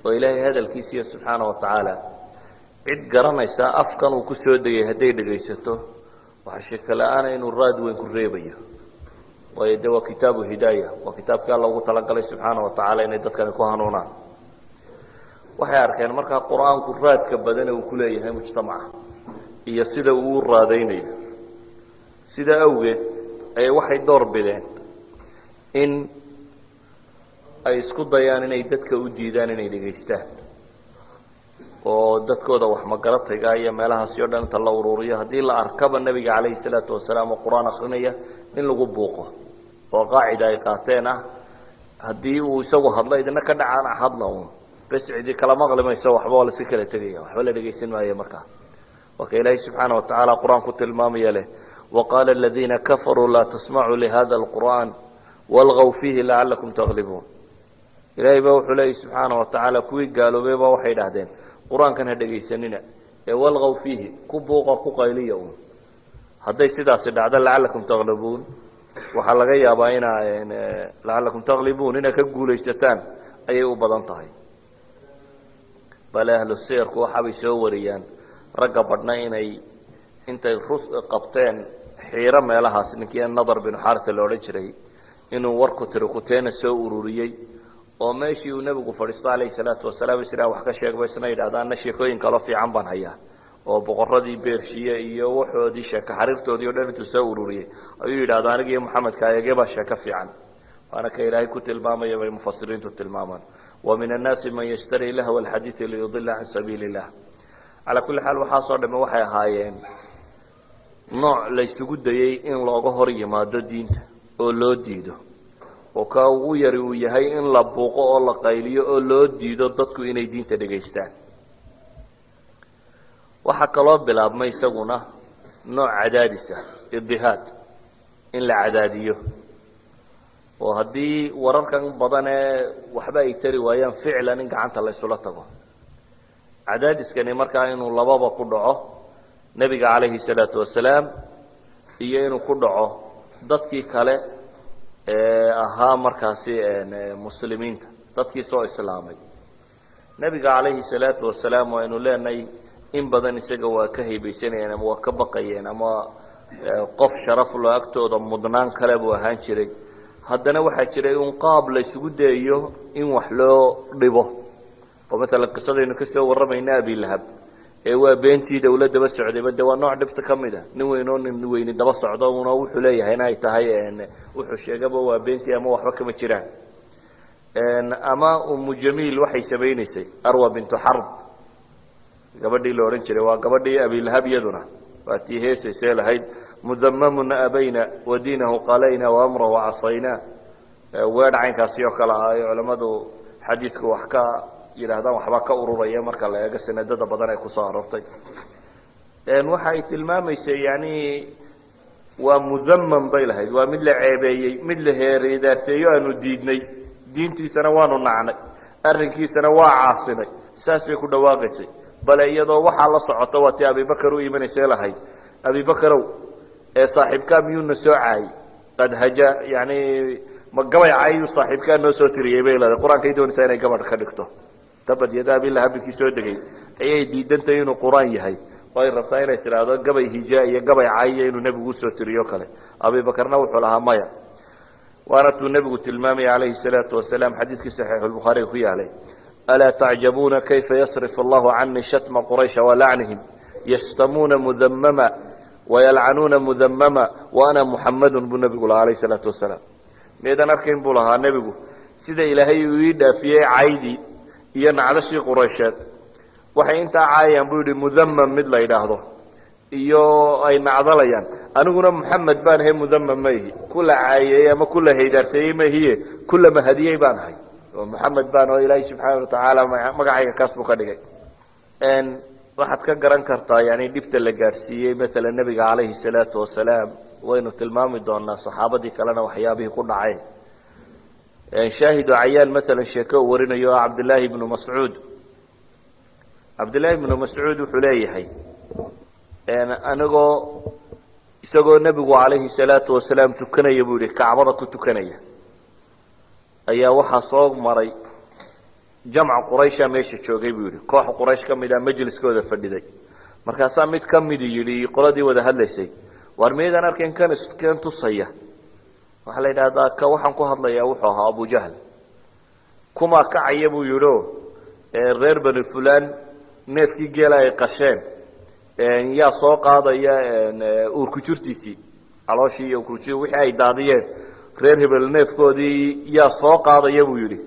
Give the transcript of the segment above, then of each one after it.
Oo Ilaahay hadalkiisiiyo subxaana wa tacaala cid garanaysaa afkan uu ku soo degay hadday dhegaysato, waxaa sheko la-aana inuu raad weyn ku reebayo. Waayo de waa kitaabu hidaaya, waa kitaabkii Alla ugu talagalay subxaana wa tacaala inay dadkani ku hanuunaan. Waxay arkeen markaa Qur-aanku raadka badane uu ku leeyahay mujtamaca iyo sida uu u raadaynayo. Sidaa awgeed ayay waxay door bideen in ay isku dayaan inay dadka u diidaan inay dhegaystaan, oo dadkooda wax magaratayga iyo meelahaasi o dhan inta la ururiyo, haddii la arkaba Nebiga calayhi salaatu wasalaam oo Qur-aan akrinaya, in lagu buuqo. Oo qaacida ay qaateen ah, haddii uu isagu hadlo, idina ka dhacaan hadla uun bes, cidi kala maqli mayso waxba, waa laska kala tegaya, waxba la dhegaysan maayo. Markaa waa ka Ilaahay subxaana wa tacaala Qur-aan ku tilmaamaya leh: "Waqaala aladiina kafaruu laa tasmacuu lihada alqur'aan walgaw fiihi lacalakum taglibuun." Ilaahay baa wuxuu leeyay subxaana wa tacaala, kuwii gaaloobay baa waxay idhahdeen: "Qur-aankan ha dhegaysanina ee walgaw fiihi, ku buuqa, ku qayliya uun. Hadday sidaasi dhacdo, lacalakum taglibuun, waxaa laga yaabaa inaa lacalakum taglibuun, inaad ka guulaysataan ayay u badan tahay." Bale ahlu siyarku waxaabay soo wariyaan ragga badhna inay intay rus qabteen xiiro meelahaas, ninkii Nadar binu Xarita la odhan jiray, inuu warku tiri kuteena soo ururiyey, oo meeshii uu Nebigu fadhiisto calayhi salaatu wasalaam israa wax ka sheegba, isna yidhahda: "Ana sheekooyin kaloo fiican baan hayaa." Oo boqoradii Beershiye iyo waxoodii, sheeko xariirtoodii o dhan intuu soo ururiyey ayuu yidhahda: "Aniga iyo Maxamedka ayagee baa sheeko fiican?" Waana ka Ilaahay ku tilmaamaya bay mufasiriintu tilmaamaan: "Wa min annaasi man yashtarii lahwa alxadiidi liyudila can sabiili illah." Calaa kulli xaal, waxaasoo dhamme waxay ahaayeen nooc laysugu dayey in looga hor yimaado diinta oo loo diido, oo ka ugu yari uu yahay in la buuqo oo la qayliyo oo loo diido dadku inay diinta dhegaystaan. Waxaa kaloo bilaabmay isaguna nooc cadaadis ah, idihaad, in la cadaadiyo, oo haddii wararkan badan ee waxba ay tari waayaan, ficlan in gacanta la ysula tago. Cadaadiskani markaa inuu lababa ku dhaco Nebiga calayhi salaatu wasalaam iyo inuu ku dhaco dadkii kale ee ahaa markaasi muslimiinta, dadkii soo islaamay. Nebiga calayhi salaatu wasalaam waynu leenahay in badan isaga waa ka haybaysanayeen ama waa ka baqayeen ama qof sharaf loo agtooda mudnaan kale buu ahaan jiray. Haddana waxaa jiray un qaab la isugu dayayo in wax loo dhibo, oo maalan qisadaynu kasoo warramayna Abilahab ee waa beentii dawla daba socdayba, de waa nooc dhibta ka mid a, nin weyn oo nin weyni daba socdo una wuxuu leeyahayna ay tahay wuxuu sheegaba waa beentii ama waxba kama jiraan. Ama Umu Jamiil waxay samaynaysay, Arwa bintu Xarb gabadhii la odhan jiray, waa gabadhii Abilahab, iyaduna waa tii heesaysee lahayd: "Mudamamun abayna wadiinahu qalayna waamrahu casayna." Weedh caynkaasi oo kale ah ay culammadu xadiidku wax ka yidhaahdaan, waxbaa ka ururaya marka la eego sanadada badan ee kusoo aroortay. Waxa ay tilmaamaysay, yani waa mudamam bay lahayd, waa mid la ceebeeyey, mid la heeridaarteeyo, aanu diidnay diintiisana, waanu nacnay arrinkiisana, waa caasinay, saas bay ku dhawaaqaysay. Bale iyadoo waxaa la socota waa tii Abibakar u imanaysay lahayd: "Abibakarow, ee saaxiibkaa miyuuna soo caayey? Qad haja, yani ma gabay caayuu saaxiibkaa noo soo tiriyey?" bay leedahay. Qur-aankay doonaysaa inay gabadh ka dhigto. Tabad yadaa Abilahabinkii soo degay ayay diidantahay inuu Qur-aan yahay, oo ay rabtaa inay tidhaahdo gabay hijaa iyo gabay caayiyo inuu Nebigu usoo tiriyo kale. Abibakarna wuxuu lahaa maya. Waana tuu Nebigu tilmaamaya calayhi salaatu wasalaam xadiiskii saxiixulbukhaariga ku yaalay: "Alaa tacjabuuna kayfa yasrif allahu canii shatma quraysha walacnihim? Yashtamuuna mudamama wayalcanuuna mudamama wa ana Muxamadun," buu Nebigu lahaa alayh salaatu wasalaam. "Miyadan arkayn," buu lahaa Nebigu, "sida Ilaahay uu ii dhaafiyey caydii iyo nacdashii Quraysheed? Waxay intaa caayayaan," buu yidhi, "mudamam mid la yidhaahdo iyo ay nacdalayaan, aniguna Muxamed baan ahay, mudamam ma ihi, kula caayeeyey ama kula haydaarteeyey ma ihiye, kula mahadiyey baan ahay, oo Muxamed baan oo Ilaahay subxaana watacaala magacayga kaas buu ka dhigay." Waxaad ka garan kartaa yani dhibta la gaadhsiiyey maalan Nebiga calayhi salaatu wasalaam. Waynu tilmaami doonaa saxaabadii kalena waxyaabihii ku dhacay. Shaahidu cayaan maalan sheeke uu warinayo ah Cabdillaahi ibnu Mascuud. Cabdillaahi ibnu Mascuud wuxuu leeyahay, anigoo isagoo Nebigu calayhi salaatu wasalaam tukanaya, buu yihi, Kacbada ku tukanaya, ayaa waxaa soo maray Jamca quraysha meesha joogay buu yidhi, koox quraysh ka mid a majliskooda fadhiday. Markaasaa mid ka midi yidhi qoladii wada hadlaysay, waar miyaydaan arkayn kan iskan tusaya? Waxaa la yidhahdaa ka waxaan ku hadlayaa wuxuu ahaa Abujahl. Kumaa kacaya buu yidhi o reer bani fulan neefkii geela ay qasheen yaa soo qaadaya uurkujirtiisii, calooshii iyo uurkujir wixii ay daadiyeen reer hebel neefkoodii yaa soo qaadaya buu yidhi,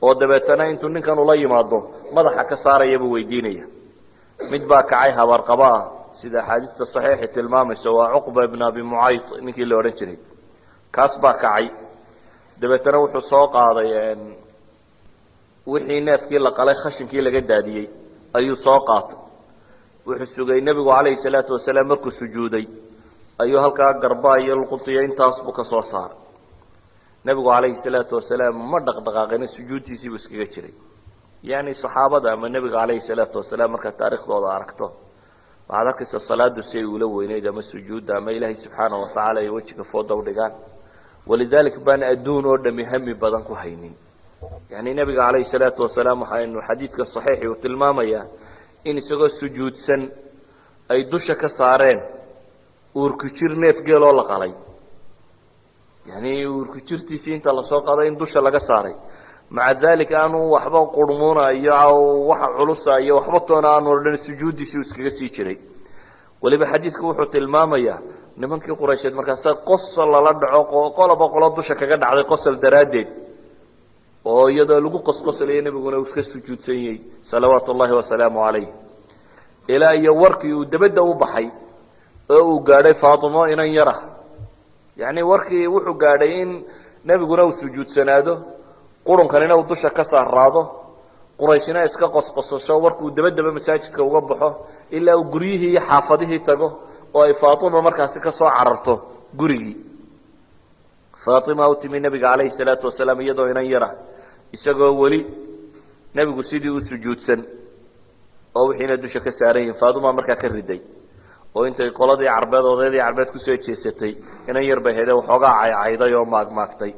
oo dabeetana intuu ninkan ula yimaado madaxa ka saaraya buu weydiinaya. Mid baa kacay habarqaba ah, sida axaadiista saxiixi tilmaamayso, waa Cuqba ibn Abi Mucayd ninkii la odhan jiray. Kaas baa kacay, dabeetana wuxuu soo qaaday wixii neefkii la qalay khashinkii laga daadiyey ayuu soo qaatay. Wuxuu sugay nebigu calayhi salaatu wasalaam markuu sujuuday ayuu halkaa garbaa iyo luquntiyo intaas buu ka soo saaray. Nebigu calayhi salaatu wasalaam ma dhaqdhaqaaqina, sujuudtiisii buu iskaga jiray. Yani saxaabada ama nebiga calayhi salaatu wasalaam markaad taariikhdooda aragto waxaad arkaysaa salaadu si ay ula weyneyd ama sujuudda ama Ilaahay subxaana watacaala ay wejiga fooda udhigaan. Walidalik baan adduun oo dhami hami badan ku haynin. Yani nebiga calayhi salaatu wasalaam waxaynu xadiidka saxiixi uu tilmaamayaa in isagoo sujuudsan ay dusha ka saareen uurkujir neef geeloo la qalay, yani uurkujirtiisii inta lasoo qaaday in dusha laga saaray. Maca dalik aanu waxba qurmuuna iyo waxa culusa iyo waxba toona aanu odhan, sujuuddiisii uu iskaga sii jiray. Waliba xadiidku wuxuu tilmaamayaa nimankii quraysheed markaasa qosol lala dhaco, qoloba qolo dusha kaga dhacday qosol daraaddeed, oo iyadoo lagu qosqoslayo nebiguna uu iska sujuudsan yahay salawaatu ullahi wasalaamu calayh, ilaa iyo warkii uu dabadda u baxay oo uu gaadhay Faatimo inan yarah. Yacni warkii wuxuu gaadhay in nebiguna uu sujuudsanaado, qurunkanina uu dusha ka saaraado, qurayshina iska qosqosasho, warkuu dabadaba masaajidka uga baxo ilaa uu guryihii iyo xaafadihii tago oo ay Faatima markaasi ka soo cararto gurigii. Faatima u timi nebiga calayhi salaatu wasalaam iyadoo inan yarah, isagoo weli nebigu sidii u sujuudsan oo wixiina dusha ka saaran yihin. Faatima markaa ka riday oo intay qoladii carbeed odaydii carbeed kusoo jeesatay, inan yar bay hayde, waxoogaa caycayday oo maagmaagtay.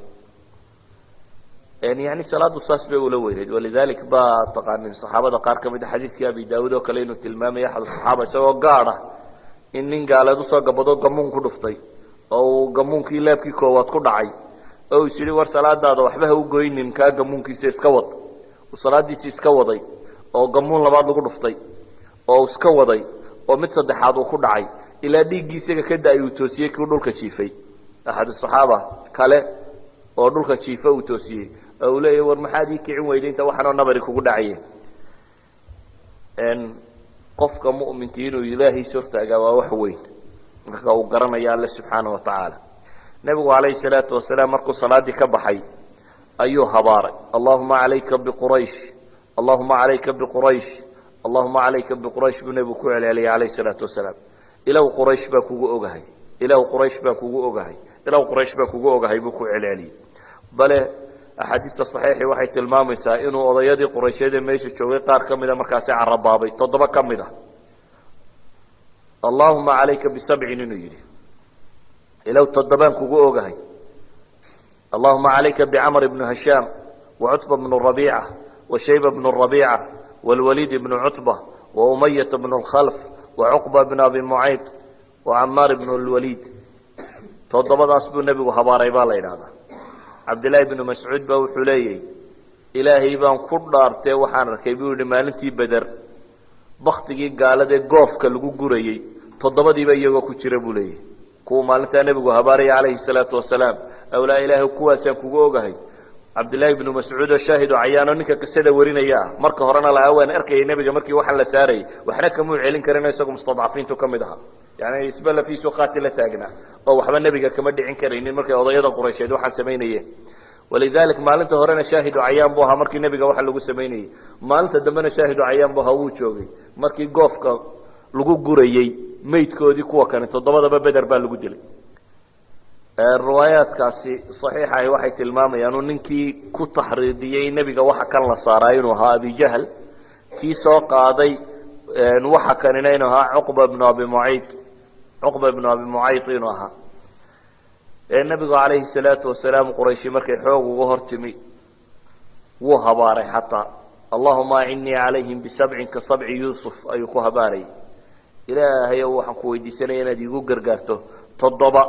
Yani salaadu saas bay ula weyneyd. Walidalik baa taqaanin saxaabada qaar ka mid a xadiidkii Abi Daawud oo kale inuu tilmaamaya axad saxaaba isagoo gaad ah in nin gaaleed usoo gabado gamuun ku dhuftay oo uu gamuunkii leebkii koowaad ku dhacay, oo uu is yidhi war salaadaada waxba ha u goynin kaa gamuunkiisa iska wad. Uu salaadiisii iska waday oo gamuun labaad lagu dhuftay oo uu iska waday oo mid saddexaad uu ku dhacay, ilaa dhiiggii isaga ka da-ay uu toosiyey kii dhulka jiifay, axad saxaaba kale oo dhulka jiifa uu toosiyey oo uu leeyahy war maxaad ii kicin weyday inta waxaanoo nabari kugu dhacaye. Qofka mu'minkii inuu ilaahiis hortaagaa waa wax weyn marka uu garanaya Alle subxaana wa tacaala. Nebigu calayhi salaatu wasalaam markuu salaaddii ka baxay ayuu habaaray, allahuma calayka biquraysh, allahuma calayka biquraysh, allahuma calayka biquraysh buu nebigu ku celceliyay calayhi salaatu wasalaam. Ilow quraysh baan kugu ogahay, ilow quraysh baan kugu ogahay, ilow quraysh baan kugu ogahay buu ku celceliyey. Bale axaadiista saxiixii waxay tilmaamaysaa inuu odayadii quraysheed ee meesha joogay qaar ka mida markaasi carabaabay, 7 ka mid ah, allahuma calayka bisabcin inuu yidhi, ilow 7aan kugu ogahay, allahuma calayka bicamr ibnu hishaam wa Cutba bnu Rabiica wa Shayba bnu Rabiica wاlwaliid ibnu Cutba wa Umayata bnu اlkhalf wa Cuqba bnu Abi Mucayd wa Camaar ibnu lwaliid. 7daas buu nebigu habaaray baa la yidhahdaa. Cabdillaahi bnu Mascuud baa wuxuu leeyahy Ilaahay baan ku dhaartee waxaan arkay buu yihi maalintii Beder baktigii gaaladee goofka lagu gurayey 7diiba iyagoo ku jira buu leeyahy, kuwa maalintaa nebigu habaaraya calayhi salaatu wasalaam, awlaa ilaahay kuwaasaan kugu ogahay. Cabdillaahi bnu Mascuud oo shaahidu cayaano ninka qisada warinaya ah, marka horena lahaa waan arkayay nebiga markii waxaan la saarayay, waxna kamuu celin karinoo isagu mustadcafiintu ka mid ahaa, yani isba lafiisu khaati la taagnaa oo waxba nebiga kama dhicin karaynin markay odayada quraysheed waxaan samaynayeen. Walidalik maalinta horena shaahidu cayaan buu ahaa markii nebiga waxa lagu samaynayey, maalinta dambena shaahidu cayaan buu ahaa, wuu joogay markii goofka lagu gurayey meydkoodii. Kuwa kani 7daba Beder baa lagu dilay. Riwaayaadkaasi saxiixahi waxay tilmaamayaan uu ninkii ku taxriidiyey nebiga waxa kan la saaraa inuu ahaa Abijahl, kii soo qaaday waxa kanina inuu ahaa Cuqba ibnu Abi Mucayd, Cuqba ibnu Abi Mucayd inuu ahaa. Nebigu calayhi salaatu wasalaam qurayshi markay xoog uga hor timi wuu habaaray xataa Allahuma acinnii calayhim bisabcin ka sabci Yuusuf ayuu ku habaarayay. Ilaahayow, waxaan ku weydiisanaya inaad iigu gargaarto 7,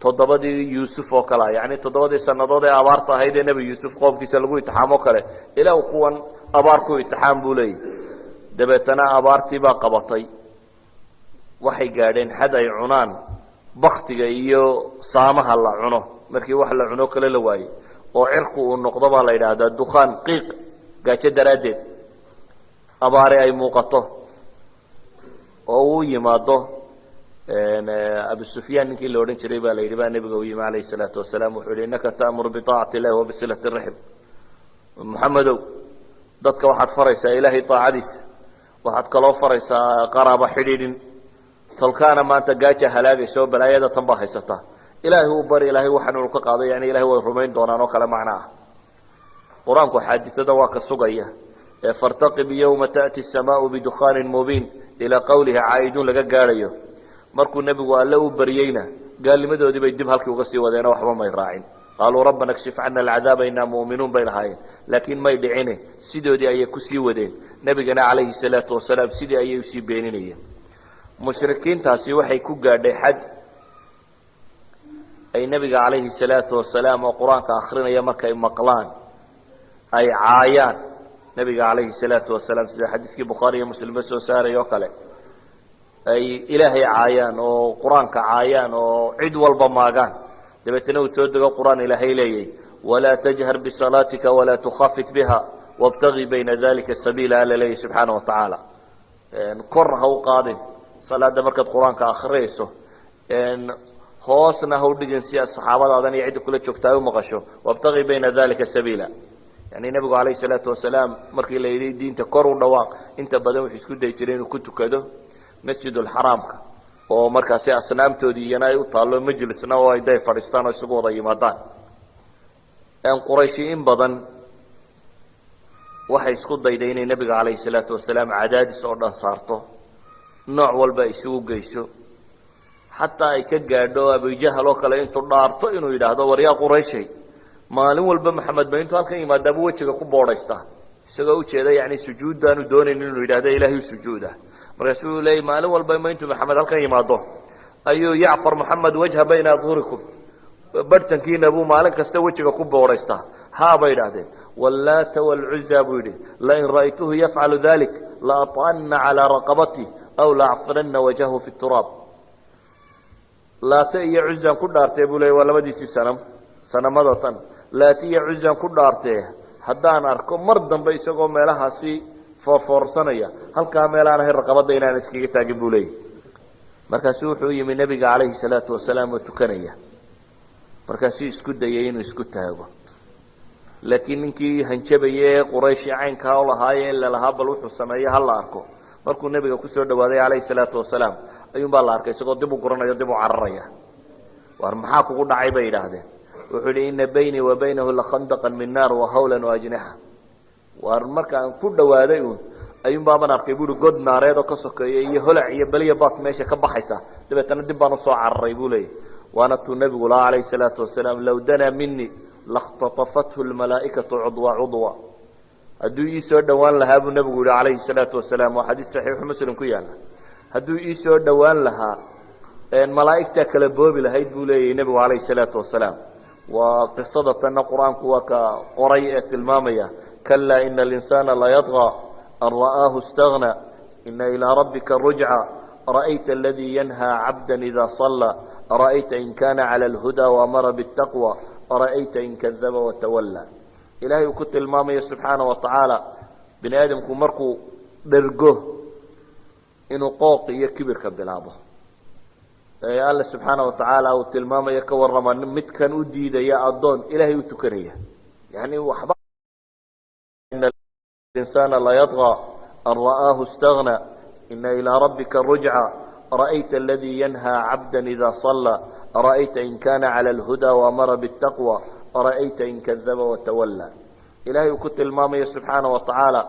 7dii Yuusuf oo kale a, yacni 7dii sannadood ee abaarta ahayd ee Nebi Yuusuf qoomkiisa lagu itixaamo kale, ilaah kuwan abaar ku itixaam buu leeyahy. Dabeetana abaartii baa qabatay. Waxay gaadheen xad ay cunaan baktiga iyo saamaha la cuno, markii wax la cuno kale la waayey, oo cirku uu noqdo baa la yidhaahdaa dukhaan, qiiq, gaajo daraaddeed, abaare ay muuqato oo uu yimaado Abu Sufyaan ninkii la odhan jiray baa la yidhi baa nebiga u yimi calayhi salaatu wasalaam. Wuxuu yihi: "Innaka ta'muru biطaacati illahi wa bisilati raxim. Maxamedow, dadka waxaad faraysaa Ilaahay taacadiisa, waxaad kaloo faraysaa qaraaba xidhiidhin. Tolkaana maanta gaaja halaagaysa oo balaayada tan baa haysataa. Ilaahay u bari, Ilaahay waxaan inu ka qaaday, yani Ilahay way rumayn doonaan oo kale." Macno ah, Qur-aanku xaaditada waa ka sugaya ee "فارتقب يوم تأتي السماء بدخان مبين" ilaa qawlihi "عائدون" laga gaadhayo. Markuu nebigu Alle u baryeyna, gaalnimadoodii bay dib halkii uga sii wadeenoo waxba may raacin. "قالوا ربنا اكشف عنا العذاب إنا مؤمنون" bay lahaayeen, laakiin may dhicine, sidoodii ayay kusii wadeen. Nebigana calayhi salaatu wasalaam sidii ayay usii beeninayeen. Mushrikiintaasi waxay ku gaadhay xad ay nebiga calayhi salaatu wasalaam oo Qur-aanka akrinaya markay maqlaan ay caayaan nebiga calayhi salaatu wasalaam, sida xadiiskii Bukhaari iyo Muslimba soo saaray oo kale, ay Ilaahay caayaan oo Qur-aanka caayaan oo cid walba maagaan. Dabeetana uu soo dego Qur-aan Ilaahay leeyay: "ولا تجهر بصلاتك ولا تخافت بها وابتغ بينا ذلك سبيلا." Alla leeyahy subxaana wa tacaala: kor ha u qaadin salaada markaad Qur-aanka akhriyayso, hoosna ha u dhigin si saxaabadaadan iyo cidda kula joogta ay u maqasho. وابتغ بينا ذلك سبيلا. Yani nebigu calayhi salaatu wasalaam markii la yidhi diinta kor u dhawaaq, inta badan wuxuu isku dayi jiray inuu ku tukado Masjidulxaraamka, oo markaasi asnaamtoodii iyana ay u taallo, majlisna oo ay day fadhiistaan oo isugu wada yimaadaan. Qurayshi in badan waxay isku dayday inay nebiga calayhi salaatu wasalaam cadaadis oo dhan saarto, nooc walba isugu geyso, xataa ay ka gaadho Abujahal oo kale intuu dhaarto inuu yidhaahdo: "War yaa Qurayshay, maalin walba Maxamed ba intuu halkan yimaadaaba wejiga ku boodhaystaa," isagoo ujeeda yani sujuuddaanu doonayn inuu yidhahdo Ilaahay u sujuuda. Markaasuu leeyay: "Maalin walba ma intuu Maxamed halkan yimaado ayuu يعفر محمد وجهه بين أظهركم, bartankiina buu maalin kasta wejiga ku boodhaystaa?" "Haa," bay idhahdeen. "واللات والعزى," buu yidhi, "لئن رأيته يفعل ذلك لأطأن على رقبته أو لأعفرن وجهه في التراب." "Laate iyo Cuzaan ku dhaartee," buu leey, waa labadiisii sanam, sanamada tan, "Laate iyo Cuzaan ku dhaartee, haddaan arko mar dambe isagoo meelahaasi foorfoorsanaya, halkaa meel aan ahayn raqabadda inaan iskaga taagin," buu leeyay. Markaasuu wuxuu yimi nebiga calayhi salaatu wasalaam oo tukanaya. Markaasuu isku dayay inuu isku taago, laakiin ninkii hanjabaye ee Qurayshi caynkaa u lahaaye lalahaa bal wuxuu sameeye hala arko, markuu nebiga kusoo dhawaaday calayhi salaatu wasalaam, ayuun baa la arkay isagoo dib u guranayo, dib u cararaya. "War maxaa kugu dhacay?" bay yidhaahdeen. Wuxuu yihi: "إن بيني وبينه لخندقا من نار وهولا وأجنحة." Waar markaan ku dhawaaday uun ayuun baaban arkay, bui, god naareed oo ka sokeeya iyo holac iyo beliya baas meesha ka baxaysa. Dabeetana dib baan usoo cararay, buu leeyay. Waana tuu nebigu lahaa calayhi salaatu wasalaam: "لو دنا مني لاختطفته الملائكة عضوا عضوا." Hadduu ii soo dhowaan lahaa, buu nebigu yihi calayhi salaatu wasalaam, waa xadiis saxiixu Muslim ku yaalla, hadduu ii soo dhowaan lahaa malaa'igtaa kala boobi lahayd, buu leeyahy nebigu calayhi salaatu wasalaam. Waa qisada tanna Qur-aanku waa ka qoray ee tilmaamaya: "كلا إن الإنسان ليطغى أن رآه استغنى إن إلى ربك الرجعى أرأيت الذي ينهى عبدا إذا صلى أرأيت إن كان على الهدى وأمر بالتقوى أرأيت إن كذب وتولى." Ilahay uu ku tilmaamaya subxaana wa tacaala bini aadamku markuu dhergo inuu qooq iyo kibirka bilaabo, ee Alle subxaana wa tacaala uu tilmaamayo ka warrama midkan u diidaya addoon Ilaahay u tukanaya. Yani waxba "إن الإنسان ليطغى أن رآه استغنى إن إلى ربك الرجعى أرأيت الذي ينهى عبدا إذا صلى أرأيت إن كان على الهدى وأمر بالتقوى أرأيت إن كذب وتولى." Ilahay uu ku tilmaamaya subxaana wa tacaala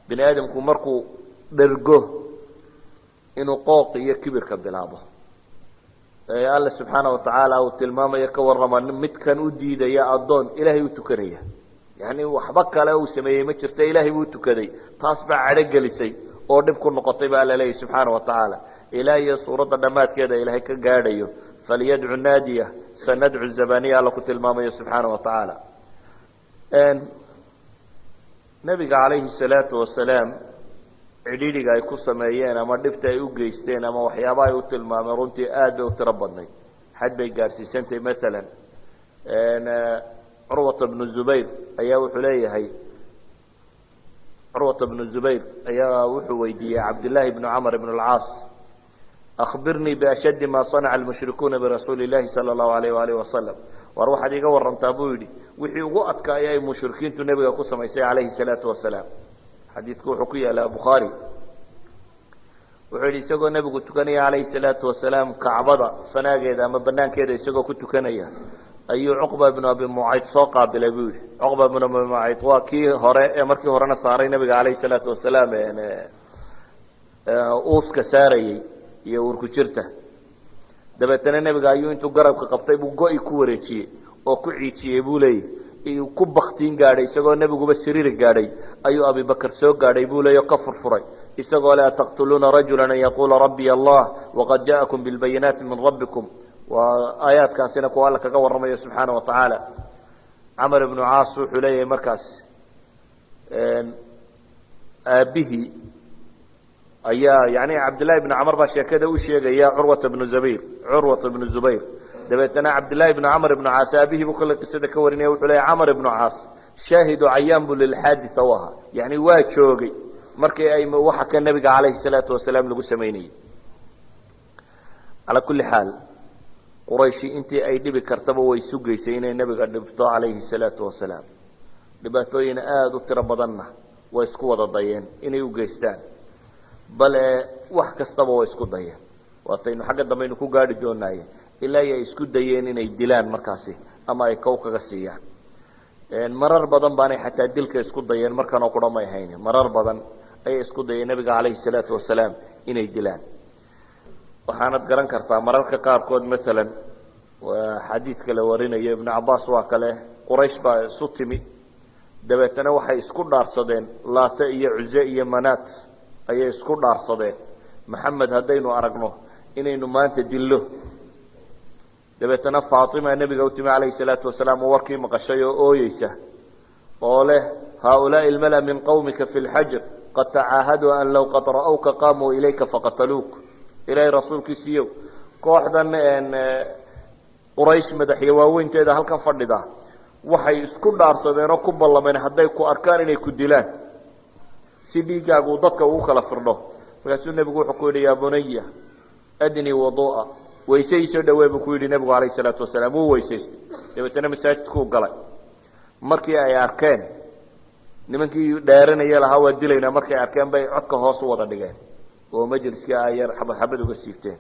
bini aadamku markuu dhergo inuu qooq iyo kibirka bilaabo, ee Alle subxaana wa tacaala uu tilmaamayo ka warrama midkan u diidaya addoon Ilaahay u tukanaya. Yani waxba kale uu sameeyey ma jirta, ilaahay buu tukaday, taas baa cadho gelisay oo dhib ku noqotay baa alla leeyahy subxaana wa tacaala. Ilaa iyo suuradda dhammaadkeeda ilaahay ka gaadhayo, falyadcu naadiya sanadcu zabaniya, alla ku tilmaamayo subxaana wa tacaala. Nebiga calayhi salaatu wasalaam cidhiidhiga ay ku sameeyeen ama dhibta ay u geysteen ama waxyaaba ay u tilmaameen runtii aad bay u tiro badnayd, xad bay gaadhsiisantahay. Maalan Curwata bnu Zubayr ayaa wuxuu leeyahay, Curwata bnu Zubayr ayaa wuxuu weydiiyey Cabdillaahi bnu Camr ibn اlcaas: akhbirnii biashaddi ma sanaca almushrikuuna birasuuli اllahi sala allahu alayh waalih wasalam. War waxaad iiga warantaa, buu yidhi, wixii ugu adkaaya ay mushrikiintu nebiga ku samaysay calayhi salaatu wasalaam. Xadiidku wuxuu ku yaallaa Bukhaari. Wuxuu yidhi, isagoo nebigu tukanaya calayhi salaatu wasalaam Kacbada fanaageeda ama banaankeeda, isagoo ku tukanaya ayuu Cuqba ibnu Abi Mucayd soo qaabilay, buu yidhi. Cuqba ibnu Abi Mucayd waa kii hore ee markii horena saaray nebiga calayhi salaatu wasalaam uuska saarayey iyo uurku jirta. Dabeetana nebiga ayuu intuu garabka qabtay buu go-i ku wareejiyey oo ku ciijiyey, buu leeyay, ku baktiin gaadhay. Isagoo nebiguba siriiri gaadhay ayuu Abibakar soo gaadhay, buu leey, oo ka furfuray, isagoo le: ataqtuluuna rajula an yaquula rabbiy Allah waqad ja'akum bilbayinaati min rabbikum? Waa aayaadkaasina kuwa alla kaga warramayo subxaana wa tacaala. Camar ibnu Caas wuxuu leeyahay markaas aabbihii ayaa, yani Cabdillahi ibnu Camar baa sheekada u sheegaya Curwata bnu Zubayr, Curwata ibnu Zubayr. Dabeetana Cabdillahi ibnu Camar ibnu Caas aabihii buu kale qisada ka warinaya. Wuxuu leeyahy Camar ibnu Caas shaahidu cayaan bu lilxaaditha u ahaa, yani waa joogay markii ay waxa ka nebiga calayhi salaatu wasalaam lagu samaynayey. Calaa kulli xaal, Qurayshi intii ay dhibi kartaba way sugaysay inay nebiga dhibto calayhi salaatu wasalaam. Dhibaatooyin aada u tiro badanna way isku wada dayeen inay u geystaan, bale wax kastaba way isku dayeen. Waataynu xagga dambaynu ku gaadhi doonaaye, ilaa ay isku dayeen inay dilaan markaasi ama ay kow kaga siiyaan. Marar badan baanay xataa dilka isku dayeen, markanoo qura may hayn, marar badan ayay isku dayeen nebiga calayhi salaatu wasalaam inay dilaan. Waxaanad garan kartaa mararka qaarkood, maalan waa xadiidka la warinayo Ibnu Cabaas, waa kale Quraysh baa isu timi, dabeetana waxay isku dhaarsadeen Laate iyo Cuze iyo Manaat ayay isku dhaarsadeen, Maxamed haddaynu aragno inaynu maanta dillo. Dabeetana Faatima nebiga u timi calayhi salaatu wasalaam oo warkii maqashay oo ooyeysa oo leh: haaulaai ilmala min qawmika fi lxajr qad tacaahaduu an low qad ra'awka qaamuu ilayka faqataluuk. Ilaahay rasuulkiisiiyow, kooxdan Quraysh madaxyo waaweynteeda halkan fadhida waxay isku dhaarsadeen oo ku ballameen hadday ku arkaan inay ku dilaan, si dhiiggaagu uu dadka ugu kala firdho. Markaasuu nebigu wuxuu ku yidhi: yaa bunaya, adnii wuduu'a, weyse iisoo dhawee, buu ku yidhi nebigu calayhi salaatu wasalaam. Wuu weysaystay, dabeetana masaajidkuu galay. Markii ay arkeen nimankii dheeranaya lahaa waa dilaynaa, markay arkeen bay codka hoos u wada dhigeen oo majliskii ay yar xabad xabad uga siibteen.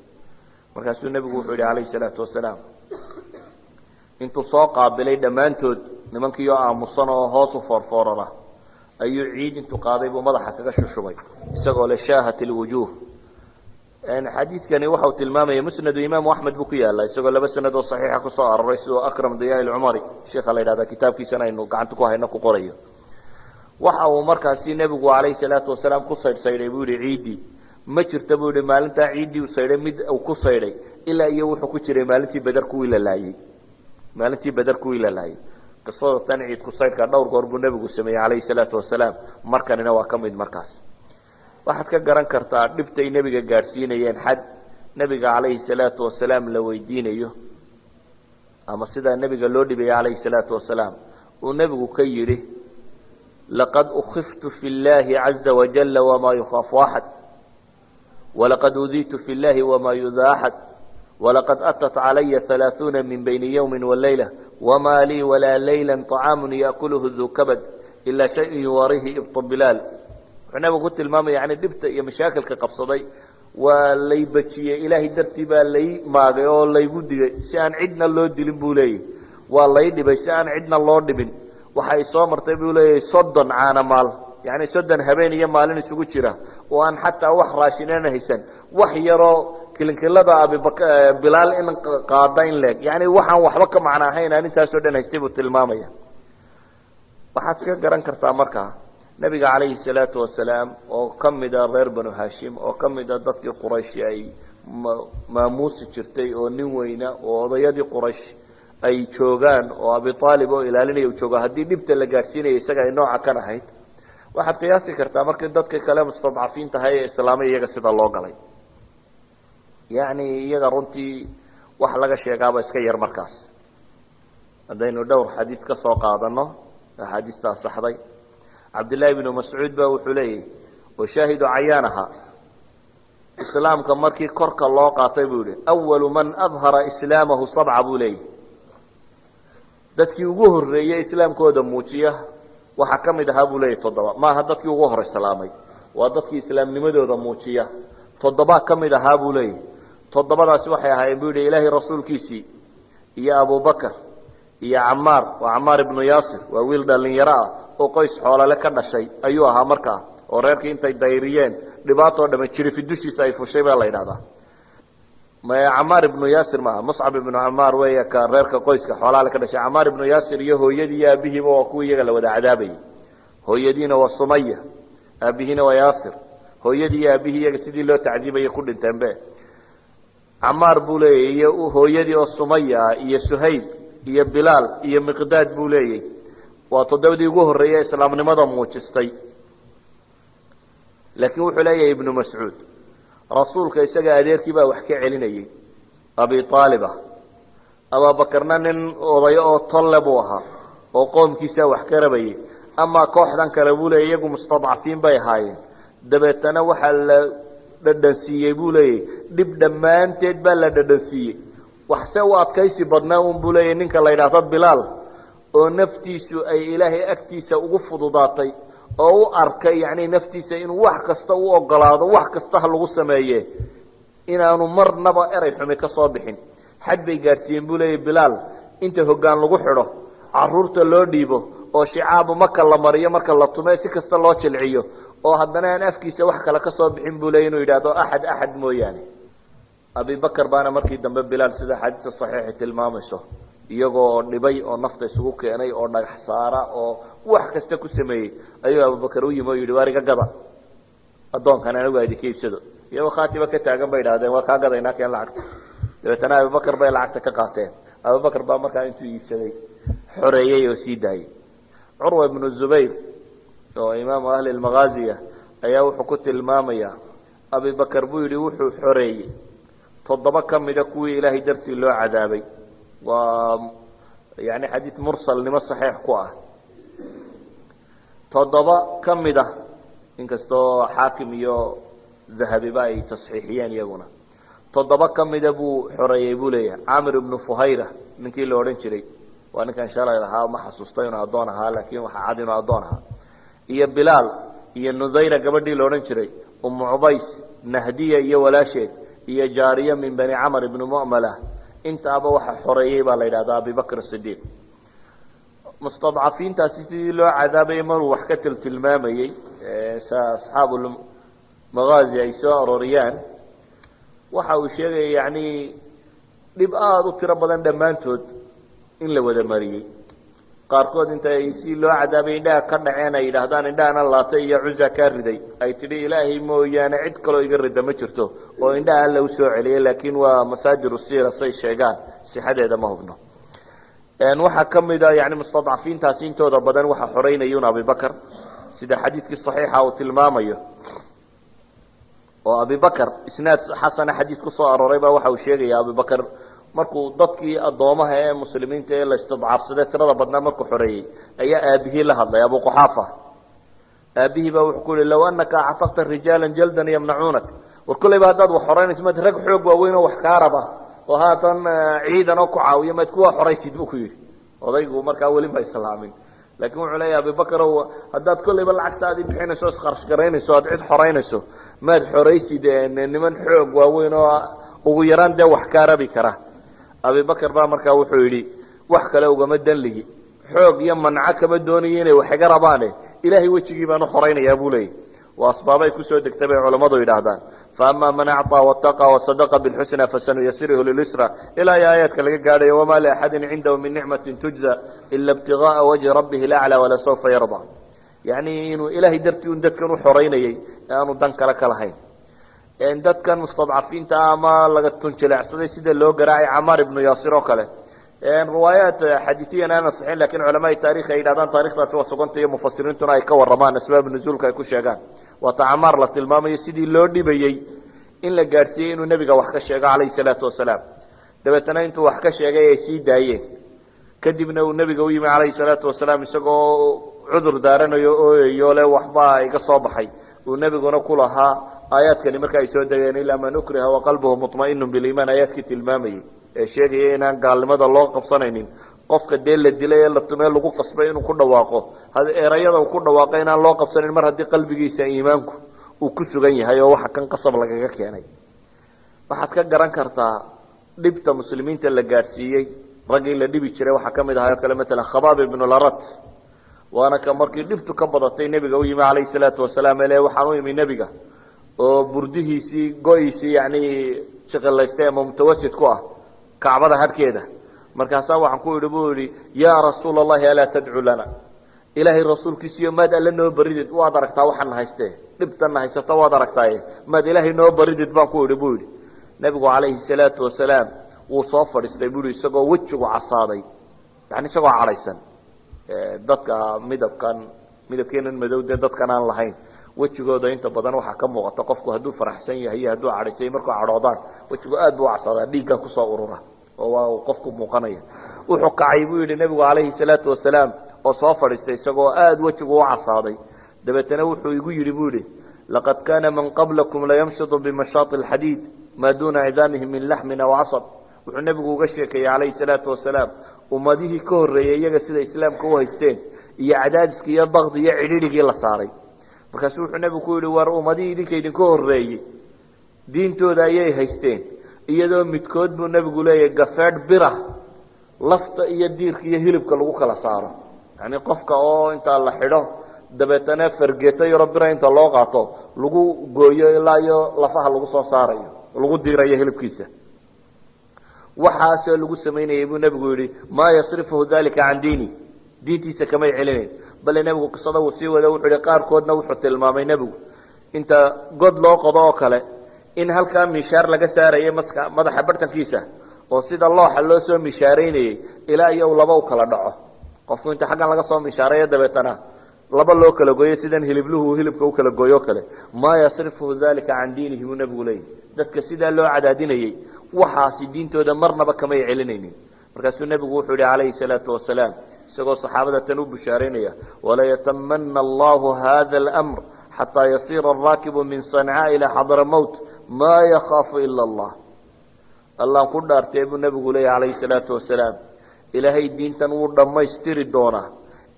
Markaasuu nebigu wuxuu yidhi calayhi salaatu wasalaam, intuu soo qaabilay dhammaantood nimankii oo aamusan oo hoos u foorfoorara, ayuu ciid intuu qaaday buu madaxa kaga shushubay, isagoo le: shaahat ilwujuuh. Xadiidkani waxau tilmaamaya, Musnadu Imaamu Axmed buu ku yaalla, isagoo laba sanad oo saxiixa kusoo aroray, sidoo Akram Diyaa Ilcumari sheikha la yidhahda kitaabkiisana aynu gacanta ku hayno ku qorayo. Waxa uu markaasi nebigu calayhi salaatu wasalaam ku saydhsaydhay, buu yihi, ciiddii. Ma jirta, buu yihi, maalintaa ciiddii u saydhay mid uu ku saydhay ilaa iyo wuxuu ku jiray maalintii Beder kuwii la laayey, maalintii Beder kuwii la laayay. Qisada tan ciid ku saydhka dhowr goor buu nebigu sameeyey calayhi salaatu wasalaam, markanina waa ka mid. Markaas waxaad ka garan kartaa dhibtay nebiga gaadhsiinayeen, xad nebiga calayhi salaatu wasalaam la weydiinayo ama sidaa nebiga loo dhibaya calayhi salaatu wasalaam uu nebigu ka yidhi: laqad ukiftu fi llahi caza wajala wamaa yukhaafu axad, walaqad udiitu fi llahi wamaa yudaa axad, walaqad atat calaya halaaثuuna min bayni ywmi walayla, wma lii walaa layla طacaamu yaأkulhu duu kabad ilaa shayء yuwaarihi ibط bilaal. Wuxuu nebigu ku tilmaamaya yani dhibta iyo mashaakilka qabsaday. Waa lay bajiyey, ilaahay dartii baa lay maagay oo laygu digay si aan cidna loo dilin, buu leeyahy. Waa lay dhibay si aan cidna loo dhibin. Waxay soo martay, buu leeyahay, 30 caana maal, yani 30 habeen iyo maalin isugu jira oo aan xataa wax raashinana haysan, wax yaroo kilinkilada abibak Bilaal in qaada in leeg, yani waxaan waxba ka macno ahayn aan intaasoo dhan haystay, buu tilmaamaya. Waxaad iska garan kartaa markaa Nebiga calayhi salaatu wasalaam oo ka mida reer Banu Hashim, oo ka mida dadkii Qurayshi ay maamuusi jirtay, oo nin weyna oo odayadii Quraysh ay joogaan, oo Abi Aalib oo ilaalinaya uu joogo, haddii dhibta la gaadhsiinaya isaga ay nooca kan ahayd, waxaad qiyaasi kartaa markii dadka kale mustadcafiin tahay ee islaamay iyaga sida loo galay. Yacni iyaga runtii wax laga sheegaaba iska yar. Markaas haddaynu dhowr xadiid ka soo qaadano, axaadiistaa saxday, Cabdillaahi ibnu Mascuud ba wuxuu leeyahy, oo shaahidu cayaan ahaa islaamka markii korka loo qaatay, buu yihi: "Awalu man adhara islaamahu sabca," buu leeyahy. Dadkii ugu horreeyey islaamkooda muujiya waxaa ka mid ahaa, buu leeyahy, toddoba. Maaha dadkii ugu hor islaamay, waa dadkii islaamnimadooda muujiya. Toddobaa ka mid ahaa, buu leeyahy. Toddobadaasi waxay ahaayeen, buu yidhi, Ilaahay rasuulkiisii iyo Abubakar iyo Camaar. Waa Camaar ibnu Yaasir, waa wiil dhallinyaro ah oo qoys xoolale ka dhashay ayuu ahaa markaa, oo reerkii intay dayriyeen dhibaatoo dhame jirifi dushiisa ay fushay baa la yidhahdaa. Camaar ibnu Yaasir maaha, Muscab ibnu Camaar weya ka reerka qoyska xoolahale ka dhashay. Camaar ibnu Yaasir iyo hooyadii iyo aabihiiba waa kuwii iyaga la wada cadaabayay. Hooyadiina waa Sumaya, aabihiina waa Yaasir. Hooyadii iyo aabihii iyaga sidii loo tacdiibayay ku dhinteenbe. Camaar, buu leeyay, iyo hooyadii oo Sumaya ah iyo Suhayb iyo Bilaal iyo Miqdaad, buu leeyay. Waa toddobadii ugu horreeyey islaamnimada muujistay. Laakiin wuxuu leeyahay Ibnu Mascuud, rasuulka isaga adeerkii baa wax ka celinayey, Abi Aalib ah. Abaabakarna nin odayo oo tolle buu ahaa oo qoomkiisaa wax ka rabayay. Amaa kooxdan kale, buu leeyay, iyagu mustadcafiin bay ahaayeen. Dabeetana waxaa la dhadhansiiyey, buu leeyay, dhib dhammaanteed baa la dhadhansiiyey. Waxse u adkaysi badnaa un, buu leeyahy, ninka la yidhaahdo Bilaal, oo naftiisu ay Ilaahay agtiisa ugu fududaatay, oo u arkay yacni naftiisa inuu wax kasta u ogolaado, wax kasta ha lagu sameeye, inaanu marnaba erey xumi ka soo bixin. Xad bay gaadhsiiyeen, buu leeyahy, Bilaal inta hoggaan lagu xidho, caruurta loo dhiibo, oo shicaabu Maka la mariyo, marka la tume si kasta loo jilciyo, oo haddana aan afkiisa wax kale ka soo bixin, buu leeyay, inuu yidhaahdo "axad axad" mooyaane. Abibakar baana markii dambe Bilaal, sida axaadiista saxiixi tilmaamayso, iyagoo dhibay oo nafta isugu keenay oo dhagax saara oo wax kasta ku sameeyey, ayuu Abubakar u yimi oo yidhi: "Waar iga gada addoonkan, anigu idinka iibsado." Iyagoo khaatiba ka taagan bay idhahdeen: "Waa kaa gadaynaa, keen lacagta." Dabeetana Abubakar bay lacagta ka qaateen. Abubakar baa markaa intuu iibsaday xoreeyey oo sii daayey. Curwa ibnu Zubayr oo imaamu ahli lmaghaaziya ayaa wuxuu ku tilmaamayaa, Abibakar, buu yidhi, wuxuu xoreeyey toddoba ka mida kuwii Ilaahay dartii loo cadaabay. Waa yani xadiis mursalnimo saxiix ku ah. Toddoba ka mid ah, inkastoo Xaakim iyo Dahabiba ay tasxiixiyeen iyaguna, toddoba ka mida buu xoreeyey, buu leeyahay. Camir ibnu Fuhayra ninkii la odhan jiray, waa ninkan shalay lahaa ma xasuusto inuu addoon ahaa, laakiin waxaa cad inuu addoon ahaa, iyo Bilaal iyo Nudayra gabadhii la odhan jiray, Umu Cubays, Nahdiya iyo walaasheed, iyo jaariya min Bani Camar ibni Mu'mala. Intaaba waxa xoreeyey baa la yidhahdaa Abibakr Sidiiq. Mustadcafiintaasi sidii loo cadaabayay maruu wax ka tiltilmaamayey, sa asxaabu maghaazi ay soo arooriyaan, waxa uu sheegaya yacni dhib aada u tiro badan dhammaantood in la wada mariyey. Qaarkood inta ay si loo cadaabay indhaha ka dhaceen, ay yidhaahdaan: "Indhahana laatay iyo Cuza kaa riday," ay tidhi: "Ilaahay mooyaane cid kaloo iga rida ma jirto," oo indhaha Alla usoo celiyay. Laakiin waa masaadiru siira say sheegaan, sixadeeda ma hubno. Waxaa ka mid a yani mustadcafiintaasi intooda badan waxaa xoreynayun Abibakar, sida xadiidkii saxiixa uu tilmaamayo, oo Abibakar isnaad xasana xadiis ku soo arooray baa waxa uu sheegaya, Abibakar markuu dadkii addoomaha ee muslimiinta ee la istidcaafsaday tirada badnaa markuu xoreeyey, ayaa aabihii la hadlay, Abu Quxaafa. Aabihii baa wuxuu ku yihi: "Low anaka actaqta rijaala jaldan yamnacuunak." War kollayba haddaad wax xoreynayso, maad rag xoog waaweyn oo wax kaa raba oo haatan ciidan oo ku caawiya maad kuwa xoraysid, buu ku yidhi. Odaygu markaa weli ma islaamin, laakiin wuxuu leeyahy: "Abibakarow, haddaad kollayba lacagtaadii bixinayso, iskharash garaynayso, aad cid xoreynayso, maad xoraysid niman xoog waaweyn oo ugu yaraan dee wax kaa rabi kara." Abibakar baa markaa wuxuu yidhi: "Wax kale ugama dan lihi, xoog iyo manco kama doonayo inay wax iga rabaane, Ilaahay wejigii baan u xoraynayaa," buu leeyay. Waa asbaabay kusoo degtay bay culammadu yidhaahdaan. Faama man acطaa wataqa wasadaqa bilxusna fasanuyasiruhu lilyusra, ilaa iyo aayaadka laga gaadhayo wamaa liaxadin cindahu min nicmati tujza ila ibtigaءa wajhi rabbihi laclى walasawfa yarda. Yacni inuu ilaahay dartii un dadkan u xoreynayay ee aanu dan kale ka lahayn. Dadkan mustadcafiinta ama laga tunjileecsaday sida loo garaacay Camaar ibnu Yaasir oo kale, riwaayaat xadiiiyan aan asixin, lakin culamaai taarikh ay yidhahdaan taarikhdaasi waa suganta iyo mufasiriintuna ay ka warramaan asbaab nuzuulka ay ku sheegaan, waata Camaar la tilmaamayo sidii loo dhibayey in la gaadhsiiyey inuu nebiga wax ka sheego calayhi salaatu wasalaam. Dabeetana intuu wax ka sheegay ay sii daayeen, kadibna uu nebiga u yimi calayhi salaatu wasalaam isagoo cudur daaranayo, ooyayo, le waxbaa iga soo baxay. Uu nebiguna ku lahaa aayaadkani marka ay soo degeen, ilaa man ukriha waqalbuhu muطmainu biliimaan, aayaadkii tilmaamayey ee sheegaya inaan gaalnimada loo qabsanaynin qofka dee la dilay ee la tumee lagu qasbay inuu ku dhawaaqo erayada uu ku dhawaaqo, inaan loo qabsanin mar haddii qalbigiisa iimaanku uu ku sugan yahay oo waxa kan qasab lagaga keenay. Waxaad ka garan kartaa dhibta muslimiinta la gaadhsiiyey. Raggii la dhibi jiray waxaa ka mid ahaa oo kale maalan Khabaab ibnu Larat, waana ka markii dhibtu ka badatay nebiga u yimi calayhi salaatu wasalaam ele waxaan u imi nebiga oo burdihiisii go-iisii yani jiqilaystay ama mutawasid ku ah Kacbada hadhkeeda. Markaasaa waxaan ku idhi, buu yihi, yaa rasuula Allahi, alaa tadcu lana? Ilaahay rasuulkiisiyo, maad Alle noo baridid? Waad aragtaa waxaana haystee, dhibtana haysata waad aragtaaye, maad Ilaahay noo baridid, baan ku idhi, buu yidhi. Nebigu calayhi salaatu wasalaam wuu soo fadhiistay, buu yihi, isagoo wejigu casaaday, yani isagoo cadhaysan. Dadka midabkan, midabkeenan madow dee dadkan aan lahayn, wejigooda inta badan waxaa ka muuqata qofku hadduu faraxsan yahay iyo hadduu cadhaysay. Markuu cadhoodaan wejigu aad buu u casaadaa, dhiiggaa kusoo urura oo waa uu qofku muuqanaya. Wuxuu kacay, buu yidhi, nebigu calayhi salaatu wasalaam oo soo fadhiistay isagoo aada wejigu u casaaday. Dabeetana wuxuu igu yidhi, buu yidhi, laqad kaana man qablakum layamshidu bimashaai alxadiid maa duuna cidaamihim min laxmin aw casab. Wuxuu nebigu uga sheekeeyey calayhi salaatu wasalaam ummadihii ka horreeyey iyaga sida islaamka u haysteen iyo cadaadiskii iyo dakdi iyo cidhidhigii la saaray. Markaasuu wuxuu nebigu ku yidhi, war ummadihii idinka idinka horreeyey diintooda ayay haysteen iyadoo midkood, buu nebigu leeyahy, gafeedh bira lafta iyo diirka iyo hilibka lagu kala saaro, yani qofka oo intaa la xidho dabeetana fargeeto yaro bira inta loo qaato lagu gooyo ilaa iyo lafaha lagu soo saarayo, lagu diirayo hilibkiisa. Waxaasoo lagu samaynayay, buu nebigu yidhi, maa yasrifuhu dalika can diini, diintiisa kamay celinayn. Bale nebigu qisada uu sii wada, wuxuu yihi qaarkoodna wuxuu tilmaamay nebigu inta god loo qodo oo kale in halkaa mishaar laga saarayay maska madaxa bartankiisa oo sida looxa loo soo mishaaraynayey ilaa iyo laba u kala dhaco qofku, inta xaggan laga soo mishaarayo dabeetana laba loo kala gooyo, sidan hilibluhu hilibka u kala gooyo kale. Maa yasrifuhu dalika can diinihi, buu nebigu leeyahy, dadka sidaa loo cadaadinayey waxaasi diintooda marnaba kamay celinaynin. Markaasuu nebigu wuxuu yihi calayhi salaatu wasalaam isagoo saxaabada tan u bushaaraynaya, walayatamana Allahu hada almr xataa yasiira araakibu min Sancaa ilaa Xadramowt maa yakhaafu ila Allah. Allaan ku dhaartee, buu nebigu leeyahy calayhi salaatu wasalaam, Ilaahay diintan wuu dhammaystiri doonaa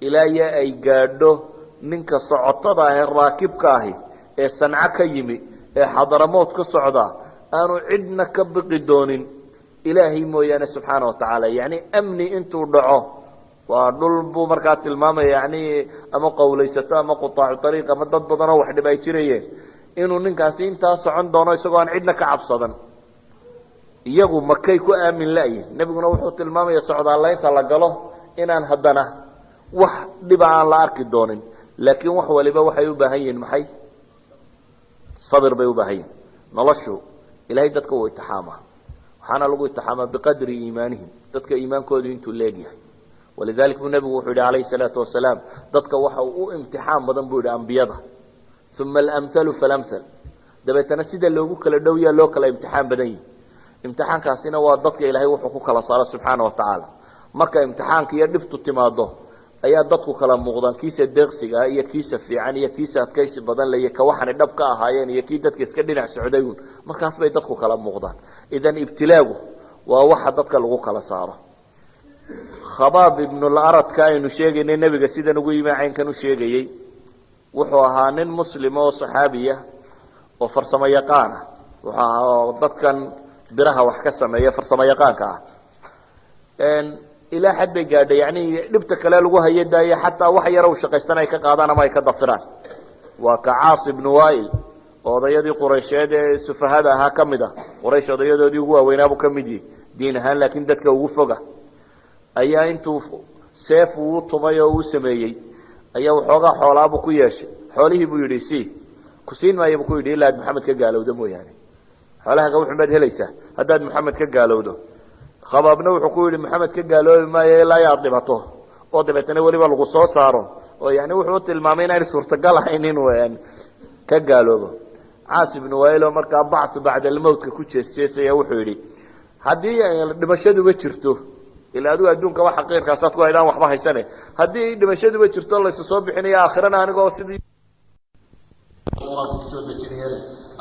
ilaa iyo ay gaadho ninka socotada ah ee raakibka ahi ee Sanco ka yimi ee Xadramowt ka socda aanu cidna ka biqi doonin Ilaahay mooyaane subxaana wa tacaala. Yacni amni intuu dhaco, waa dhul buu markaa tilmaamaya, yani ama qawlaysato ama qutaacu ariiq ama dad badanoo wax dhib ay jirayeen, inuu ninkaasi intaa socon doono isagoo aan cidna ka cabsadan. Iyagu makay ku aamin la'yihin, nebiguna wuxuu tilmaamaya socdaalaynta la galo inaan haddana wax dhiba aan la arki doonin. Laakiin wax waliba waxay u baahan yihiin maxay? Sabir bay u baahan yihin. Noloshu Ilahay dadka wuu itixaamaa, waxaana lagu itixaamaa biqadri iimaanihim, dadka iimaankoodu intuu leegyahay. Walidalik buu nebigu wuxuu yidhi calayhi salaatu wasalaam, dadka waxa uu u imtixaan badan, buu yidhi, ambiyada, uma alamhalu falamhal. Dabeetana sida loogu kala dhowyaa loo kala imtixaan badan yihi. Imtixaankaasina waa dadka Ilaahay wuxuu ku kala saaro subxaana wa tacaala. Marka imtixaanka iyo dhibtu timaado ayaa dadku kala muuqdaan, kiisa deeqsigaa iyo kiisa fiican iyo kiisa adkaysi badan le iyo ka waxaanay dhab ka ahaayeen iyo kii dadka iska dhinac socday un. Markaas bay dadku kala muuqdaan. Idan ibtilaagu waa waxa dadka lagu kala saaro. Khabaab ibnularadka aynu sheegaynay nebiga sidan ugu yimi caynkan u sheegayey wuxuu ahaa nin muslima oo saxaabiya oo farsamo yaqaan ah. Wuxuu ahaa dadkan biraha wax ka sameeya, farsamo yaqaanka ah. Ilaa xad bay gaadhay yani dhibta kale lagu hayo daaye, xataa wax yaro u shaqaystan ay ka qaadaan ama ay ka dafiraan. Waa ka Caas ibnu Wail Oo odayadii Quraysheed ee sufahada ahaa ka mid ah, Quraysh odayadoodii ugu waaweynaabuu ka mid yihi diin ahaan, laakiin dadka ugu foga, ayaa intuu seef uu tumay oo uu sameeyey ayaa waxoogaa xoolaabuu ku yeeshay. Xoolihii buu yidhi si ku siin maayo buu ku yidhi ilaa aad Maxamed ka gaalowdo mooyaane. Xoolahaga wuxun baad helaysaa haddaad Maxamed ka gaalowdo. Khabaabna wuxuu ku yidhi Maxamed ka gaaloobi maayo ilaa yaad dhibato oo dabeetana weliba lagu soo saaro, oo yani wuxuu tilmaamay inaanay suurtagal ahayn inuu ka gaaloobo. Caas ibnu Wail oo markaa bacthu bacda almowtka ku jees-jeesaya wuxuu yidhi haddii dhimashaduba jirto, ila adigu adduunka wax xaqiirkaasaad ku haydaan waxba haysane, haddii dhimashaduba jirto laysu soo bixinayo aakhirana anigoo sidii qur-aanka kusoo dejinaya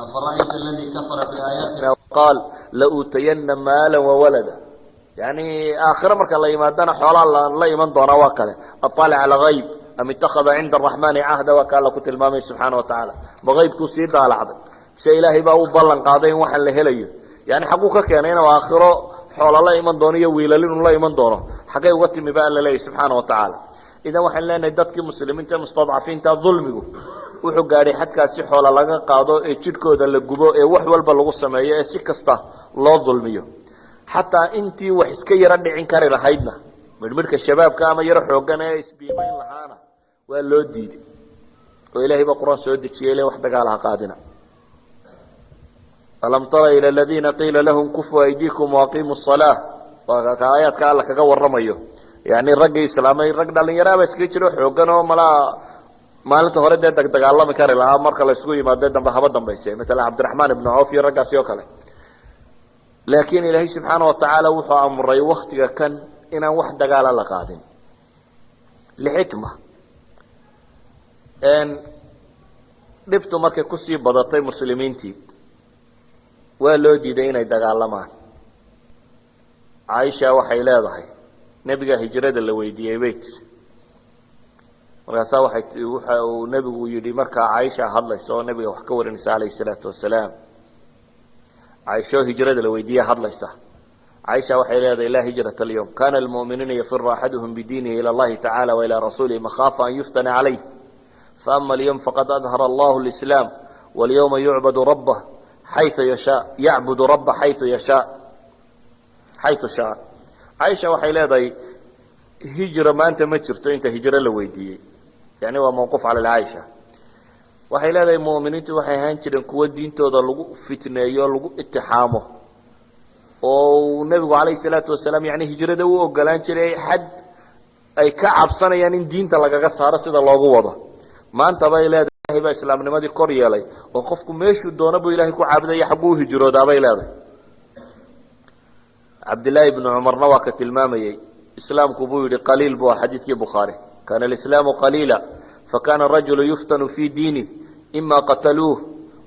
afara'ayta aladii kafara biaayaatina qaal lauutayana maala wawalada. Yani aakhire marka la yimaadana xoolaa la iman doonaa. Waa kale aطalic algayb am itakada cinda araxmani cahda, waa ka alla ku tilmaamay subxaana wa tacaala. Ma qaybkuu sii daalacday mise Ilaahay baa u ballan qaaday in waxaan la helayo? Yani xagguu ka keenay inuu aakhiro xoola la iman doono iyo wiilal inuu la iman doono? Xaggay uga timi ba alla leeyahy subxaana wa tacaala? Idan waxaan leenahay dadkii muslimiinta ee mustadcafiinta dulmigu wuxuu gaadhay xadkaasi xoola laga qaado ee jidhkooda la gubo ee wax walba lagu sameeyo ee si kasta loo dulmiyo. Xataa intii wax iska yaro dhicin kari lahaydna, midhmidhka shabaabka ama yaro xooggan ee isbiimayn lahaana, waa loo diiday oo Ilahay baa qur-aan soo dejiyay le wax dagaal ha qaadina. Alam tara ila aladiina qiila lahum kufuu aydiikum waaqiimuu الsalaa, waa ka aayaadka alla kaga waramayo. Yani raggii islaamay, rag dhalinyaraaba iskaga jiro xooggan oo malaa maalinta hore dee dagdagaalami kari lahaa, marka la isugu yimaado dambe haba dambayse, maala Cabdiraxmaan ibnu Cawf iyo raggaasi oo kale. Laakiin Ilaahay subxaana watacaala wuxuu amray waktiga kan inaan wax dagaala la qaadin lixikma. Dhibtu markay kusii badatay muslimiintii waa loo diiday inay dagaalamaan. Caaisha waxay leedahay nebiga hijrada la weydiiyey bay tiri. Markaasaa waay waxa uu nebigu yidhi, markaa Caaisha hadlaysa oo nebiga wax ka warinaysa alayhi salaatu wasalaam, Caaisho hijrada la weydiiye hadlaysa, Caaisha waxay leedahay: laa hijrata alyawm, kana almu'minuuna yafiru axaduhum bidiinihi ila Allahi tacala wa ilaa rasuulihi makhaafa an yuftana calayh, faama alyawm faqad adhara allahu lislaam walyawma yucbadu rabbah xayu yashaa, yacbudu rabba xayu yashaa, xayu shaa. Caaisha waxay leedahay hijra maanta ma jirto. Inta hijro la weydiiyey, yani waa mawquuf cala caaisha, waxay leedahay mu'miniintu waxay ahaan jireen kuwo diintooda lagu fitneeyo, lagu itixaamo, oo uu nebigu calayhi salaatu wasalaam yani hijrada u ogolaan jiray xad ay ka cabsanayaan in diinta lagaga saaro sida loogu wado. Maanta bay leedahay Ilahay baa islaamnimadii kor yeelay oo qofku meeshuu doono buu Ilahay ku caabudaya, xagguu u hijroodaa bay leedahay. Cabdillaahi ibnu Cumarna waa ka tilmaamayey islaamku buu yidhi qaliil bu xadiidkii Bukhaari, kana alislaamu qaliila fakana rajulu yuftanu fi diinih, ima qataluuh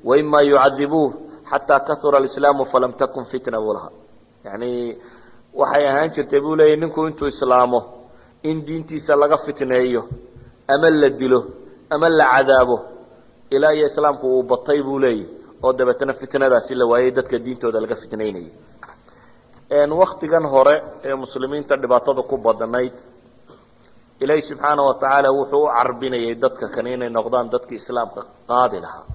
wa ima yucadibuuh, xataa kahura alislaamu falam takun fitna buu lahaa. Yani waxay ahaan jirtay buu leeyay ninku intuu islaamo in diintiisa laga fitneeyo ama la dilo ama la cadaabo, ilaa iyo islaamku uu batay buu leeyahy oo dabeetana fitnadaasi la waayey dadka diintooda laga fitnaynayay. Waktigan hore ee muslimiinta dhibaatada ku badnayd, Ilaahi subxaana wa tacaala wuxuu u carbinayay dadka kane inay noqdaan dadkii islaamka qaadi lahaa,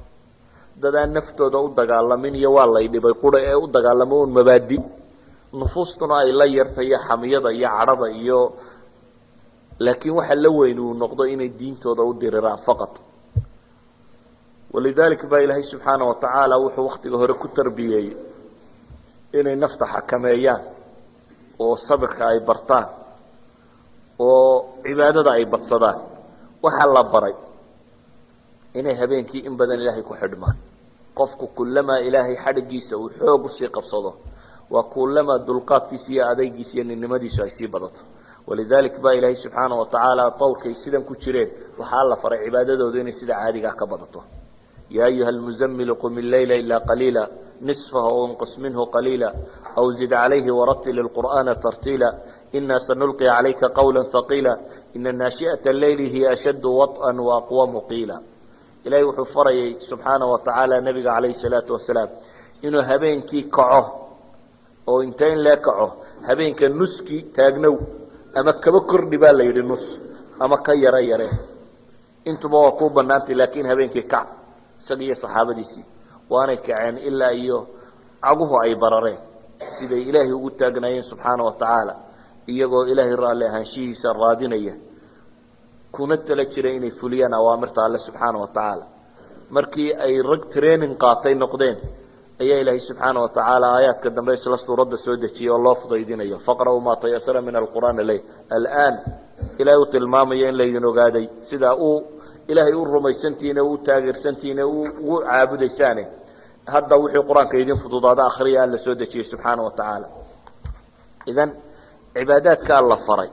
dad aan naftooda u dagaalamin iyo waa lay dhibay qura ee u dagaalamo un mabaadi, nufuustuna ay la yartay iyo xamiyada iyo cadhada iyo, laakiin waxa la weyn uu noqdo inay diintooda u diriraan faqad. Walidalik baa Ilaahay subxaana wa tacaala wuxuu waktiga hore ku tarbiyeeyey inay nafta xakameeyaan oo sabirka ay bartaan oo cibaadada ay badsadaan. Waxaa la baray inay habeenkii in badan Ilaahay ku xidhmaan. Qofku kulamaa Ilaahay xadhiggiisa uu xoog usii qabsado, waa kulamaa dulqaadkiisa iyo adaygiisa iyo ninnimadiisu ay sii badato. Walidalik baa Ilaahay subxaana wa tacaala tawrkay sidan ku jireen waxaa la faray cibaadadoodu inay sida caadigaa ka badato. Yaa ayuha almuzamilu qum illeyla ilaa qaliila, nisfahu aw inqus minhu qaliila aw zid calayhi waratil ilqur'aana tartiila, inaa sanulqi calayka qawla haqiila, ina naashi'ata alleyli hiya ashaddu waط'an waaqwamu qiila. Ilahay wuxuu farayay subxaana wa tacaala nebiga calayhi salaatu wasalaam inuu habeenkii kaco oo inta in lee kaco, habeenka nuski taagnow ama kaba kordhi baa la yidhi, nus ama ka yaro yare, intuba waa kuu banaantay, laakiin habeenkii kac. Isaga iyo saxaabadiisii waanay kaceen ilaa iyo caguhu ay barareen, siday Ilaahay ugu taagnaayeen subxaana wa tacaala, iyagoo Ilaahay raalli ahaanshihiisa raadinaya, kuna tala jiray inay fuliyaan awaamirta Alle subxaana wa tacaala. Markii ay rag training qaatay noqdeen ayaa Ilaahay subxaana wa tacaala aayaadka dambe isla suuradda soo dejiyay oo loo fudaydinayo: "Faqra'uu maa tayasara min alqur'aan." Ley al'aan Ilahay uu tilmaamayo in laydin ogaaday sidaa uu Ilaahay u rumaysantihiin, u taageersantihiin, ugu caabudaysaane. Hadda wixii Qur-aanka idin fududaada akhriya, Alla soo dejiyey subxaana wa tacaala. Idan cibaadaadkaa la faray,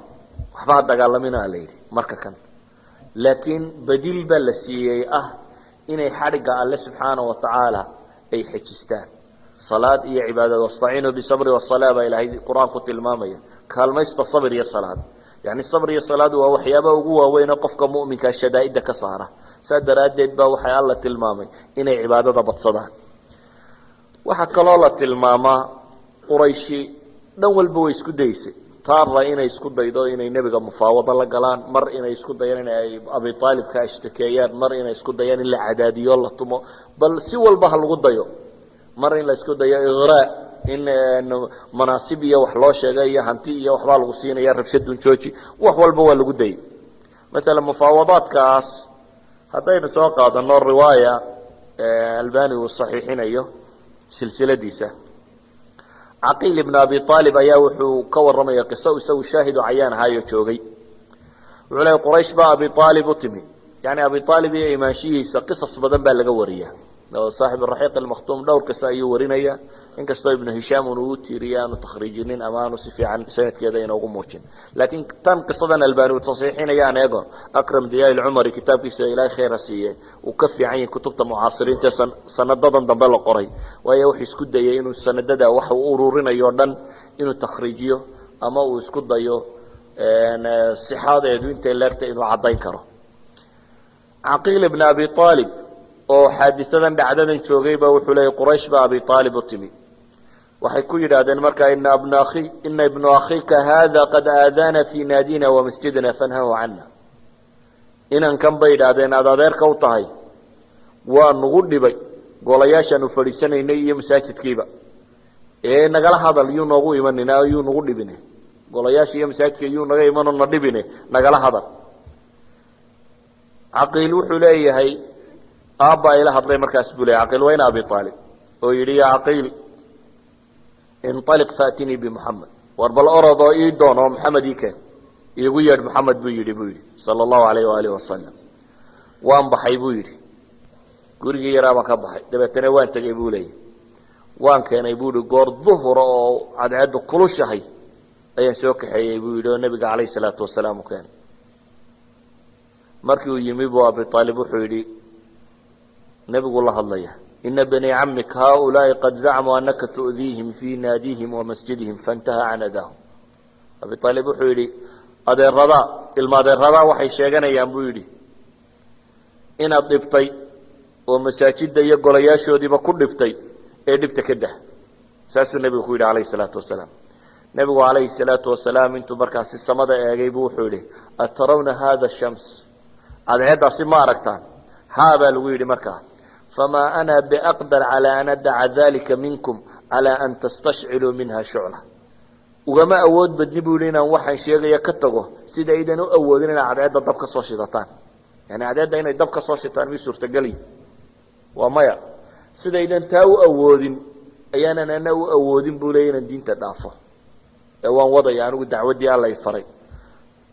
waxba ha dagaalamina la yidhi marka kan, laakiin badiil baa la siiyey ah inay xadhigga Alle subxaana wa tacaala ay xejistaan, salaad iyo cibaadad. "Wastaciinuu bisabri wasalaa" baa Ilaahay Qur-aanku tilmaamaya. Kaalmaysta sabir iyo salaad. Yani sabr iyo salaad waa waxyaabaha ugu waaweynee qofka mu'minkaa shadaa'idda ka saara. Saa daraaddeed baa waxay Alla tilmaamay inay cibaadada badsadaan. Waxaa kaloo la tilmaamaa Qurayshi dhan walba way isku daysay, taara inay isku daydo inay nebiga mufaawado la galaan, mar inay isku dayaan in ay Abi Aalib ka ashtakeeyaan, mar inay isku dayaan in la cadaadiyo, la tumo, bal si walba ha lagu dayo, mar in la isku dayo iqraa, in manaasib iyo wax loo sheegay iyo hanti iyo waxbaa lagu siinaya, rabshadun jooji. Wax walba waa lagu dayay. Maalan mufaawadaadkaas haddaynu soo qaadano, riwaaya Albani uu saxiixinayo silsiladiisa, Caqiil ibn Abi Aalib ayaa wuxuu ka warramaya qiso isagu shaahidu cayaan ahaayo joogay. Wuxuu leey, Quraysh baa Abi Aalib u timi. Yani Abi Aalib iyo imaanshihiisa qisas badan baa laga wariya. Saaxib Raxiiq Almakhtuum dhowr qiso ayuu warinaya, inkastoo Ibnu Hishaam un uu tiiriye, aanu takhriijinin ama aanu si fiican sanadkeeda inoogu muujin. Laakiin tan qisadan Albani uu tasxiixinaya aan eego, Akram Diya Ilcumari kitaabkiisa, Ilaahay khayra siiye, uu ka fiican yahay kutubta mucaasiriinta sanadadan dambe la qoray, waayo wuxuu isku dayay inuu sanadada waxa uu ururinayo o dhan inuu takhriijiyo ama uu isku dayo sixaadeedu intay leegtay inuu caddayn karo. Caqiil ibn Abi Aalib oo xaadisadan, dhacdadan joogay ba wuxuu leeyay, Quraysh baa Abi Aalib u timi. Waxay ku yidhaahdeen markaa: "Ina bna akhi, ina ibnu akhiika hada qad aadaana fi naadina wa masjidina, fanhahu cana." Inankan, bay yidhaahdeen, aada adeerka u tahay waa nagu dhibay golayaashaanu fadhiisanaynay iyo masaajidkiiba, ee nagala hadal. Yuu noogu imanina, yuu nagu dhibine, golayaasha iyo masaajidka yuu naga imanoo na dhibine, nagala hadal. Caqiil wuxuu leeyahay, aabbaa ila hadlay markaas, buu ley. Caqiil waa ina Abi Aalib oo yidhi: "Ya Caqiil, inطaliq faatinii bimuxamed." War bal orodoo ii doon oo Maxamed ii keen, iigu yeedh Maxamed, buu yidhi sala allahu alayh waaalih wasalam. "Waan baxay," buu yidhi, "gurigii yaraa baan ka baxay, dabeetana waan tegey," buu leeyay. "Waan keenay," buu yihi, "goor duhura oo cadceeddu kulushahay ayaan soo kaxeeyey," buu yidhi, oo nebiga calayh salaatu wasalaam u keenay. Markii uu yimi buu Abi Aalib wuxuu yidhi, nebigu la hadlaya: "Ina banii camik haaulaai qad zacmuu anaka tu'diihim fii naadihim wa masjidihim, faintaha can adaahum." Abi Aalib wuxuu yidhi, "Adeeradaa, ilma adeeradaa waxay sheeganayaan," buu yidhi, "inaad dhibtay oo masaajidda iyo golayaashoodiiba ku dhibtay, ee dhibta ka dah." Saasuu nebigu ku yidhi calayhi salaatu wasalaam. Nebigu calayhi salaatu wasalaam intuu markaasi samada eegay buu wuxuu yidhi: "Atarawna hada shams? Cadceeddaasi ma aragtaan?" "Haa," baa lagu yidhi. Markaa "famaa ana biaqdar calaa an adaca dalika minkum calaa an tastashciluu minha shucla." Ugama awood badni, buu yidhi, inaan waxaan sheegaya ka tago sida aydan u awoodin inaad cadceedda dab ka soo shidataan. Yani cadceedda inay dab ka soo shitaan mi suurtageli? Waa maya. Sidaydan taa u awoodin ayaanan ana u awoodin, buu leey, inaan diinta dhaafo, ee waan wadaya anigu dacwaddii Alla i faray.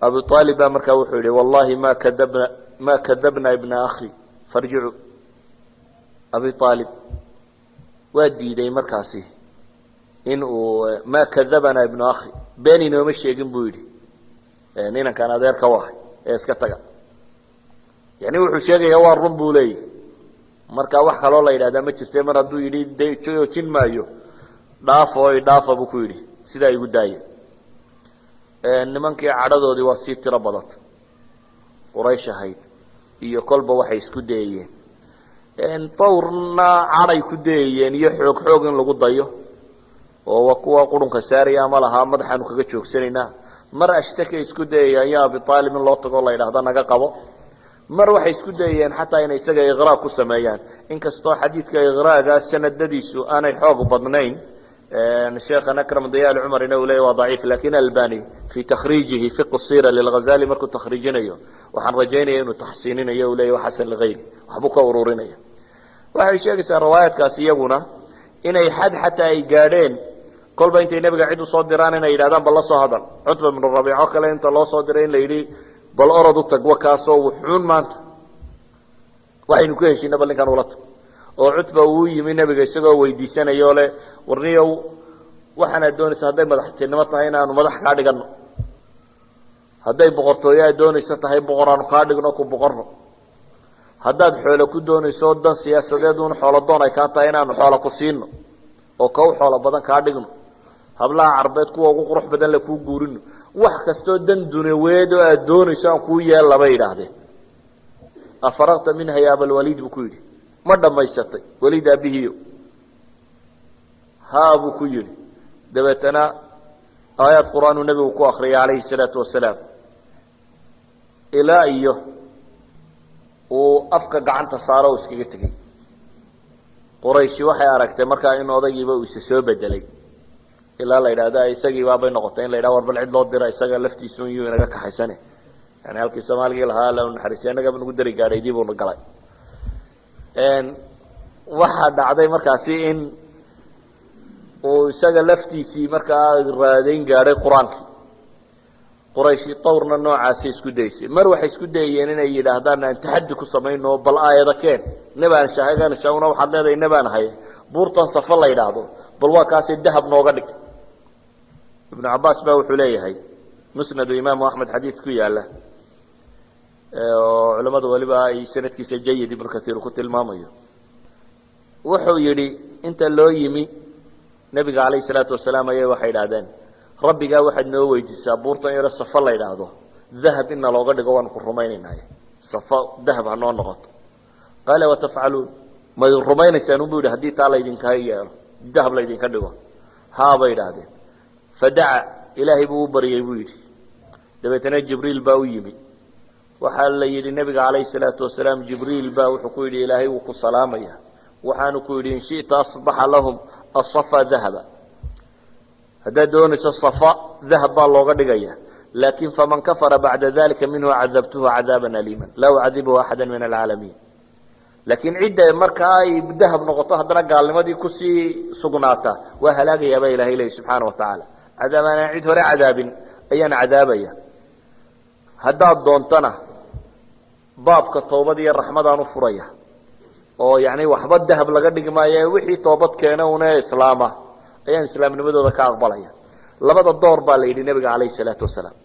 Abu Aalib baa markaa wuxuu yidhi: "Wallahi ma kadabna, ma kadabna ibna akhi, farjicu." Abi Aalib waa diiday markaasi in uu "ma kadabana ibnu akhi", been inooma sheegin, buu yidhi, ninankaan adeerka u ahay, ee iska taga. Yani wuxuu sheegaya waa run, buu leeyahy. Marka wax kaloo la yidhahdaa ma jirte, mar hadduu yidhi de joojin maayo, dhaafo o dhaafa, buu ku yidhi, sidaa igu daaya. Nimankii cadhadoodii waa sii tiro badata Quraysh ahayd, iyo kolba waxay isku dayayeen dawrna cadhay ku dayayeen iyo xoog xoog in lagu dayo, oo waa kuwa qurunka saaraya ama lahaa madaxaanu kaga joogsanaynaa. Mar ashtakay isku dayayaan ya Abi Aalib in loo tago, la yidhahda naga qabo. Mar waxay isku dayayeen xataa inay isaga iqraa ku sameeyaan, inkastoo xadiidka iqraaga sanadadiisu aanay xoog badnayn. Sheekhan Akram Dayaal Cumarina uu leeyay waa daciif, lakin Albani fi takhriijihi fiqh sira lilghazali markuu takhriijinayo, waxaan rajaynaya inuu taxsiininayo, uu leeyay xasan ligayri, waxbuu ka ururinaya. Waxay sheegaysaa riwaayaadkaasi iyaguna inay xad xataa ay gaadheen kolba intay nebiga cid usoo diraan inay yidhahdaan bal la soo hadal. Cutba ibnu Rabiico kale inta loo soo diray in la yidhi bal orod u tag, wakaasoo wuxuun maanta waxaynu ku heshiina, bal ninkan ula tag. Oo Cutba uu yimi nebiga isagoo weydiisanayo le, warniyow, waxaanaad doonaysa hadday madaxtinimo tahay inaanu madax kaa dhigano, hadday boqortooyo aad doonayso tahay boqor aanu kaa dhigno, ku boqorno, haddaad xoolo ku doonayso dan siyaasadeed un xoolo doon ay kaa tahay inaanu xoolo ku siino oo kaw xoolo badan kaa dhigno, hablaha Carbeed kuwa ugu qurux badan la kuu guurino, wax kastoo dan dunaweed oo aad doonayso aan kuu yeella, bay yidhaahdeen. "Afaraqta minha ya Abalwaliid?" buu ku yidhi. "Ma dhammaysatay, Waliid aabihiyo?" "Haa," buu ku yidhi. Dabeetana aayaad Qur-aanuu nebigu ku akriyay calayhi salaatu wasalaam ilaa iyo uu afka gacanta saaro o iskaga tegey. Qurayshi waxay aragtay markaa in odaygiiba uu isa soo bedelay, ilaa la yidhahda isagii baabay noqotay in la yidhah war bal cid loo dira isaga laftiisu yuu inaga kaxaysane. Yani halkii Soomaaligii lahaa alla naxariisiya innagaba nagu dari gaadhay dib uuna galay. Waxaa dhacday markaasi in uu isaga laftiisii markaa raadayn gaadhay Qur-aankii. Qurayshi tawrna noocaasi isku daysay. Mar waxay isku dayayeen inay yidhaahdaan aan taxaddi ku samayno, bal aayada keen, nebaan shahaganaysa una waxaad leedahay nebaan ahay, buurtan Safa la yidhaahdo bal waa kaasi dahab nooga dhig. Ibnu Cabaas baa wuxuu leeyahay, Musnadu Imaamu Axmed xadiid ku yaala oo culamadu waliba ay sanadkiisa jayid Ibnu Kaiir ku tilmaamayo, wuxuu yidhi inta loo yimi nebiga calayhi salaatu wasalaam ayay waxay idhahdeen, "Rabbigaa waxaad noo weydiisaa buurtan yaro Safa la yidhaahdo dahab inna looga dhigo, waanu ku rumaynaynay, Safa dahab ha noo noqoto." "Qaala watafcaluun?" "Ma rumaynaysaan?" unbu yidhi, "haddii taa laydinka yeelo, dahab laydinka dhigo?" "Haa," bay idhaahdeen. Fadaca, Ilaahay buu u baryay buu yidhi. Dabeetana Jibriil baa u yimi. Waxaa la yidhi nebiga calayhi salaatu wasalaam Jibriil baa wuxuu ku yidhi, "Ilaahay wuu ku salaamaya, waxaanu ku yidhi in shita asbaxa lahum asafa dahaba, haddaad doonayso Safa dahab baa looga dhigaya, laakin faman kafara bacda dalika minhu cadabtuhu cadaaban aliima laa ucadibuhu axada min alcaalamiin. Laakiin cidda markaa ay dahab noqoto haddana gaalnimadii kusii sugnaata waa halaagayaa," baa Ilahay leeyay subxaana wa tacaala, "cadaab aanaan cid hore cadaabin ayaan cadaabaya. Haddaad doontana baabka toobad iyo raxmadaan u furaya, oo yani waxba dahab laga dhigi maayo, wixii toobad keena une islaama ayaan islaamnimadooda ka aqbalaya." Labada door baa la yidhi nebiga calayhi salaatu wasalaam,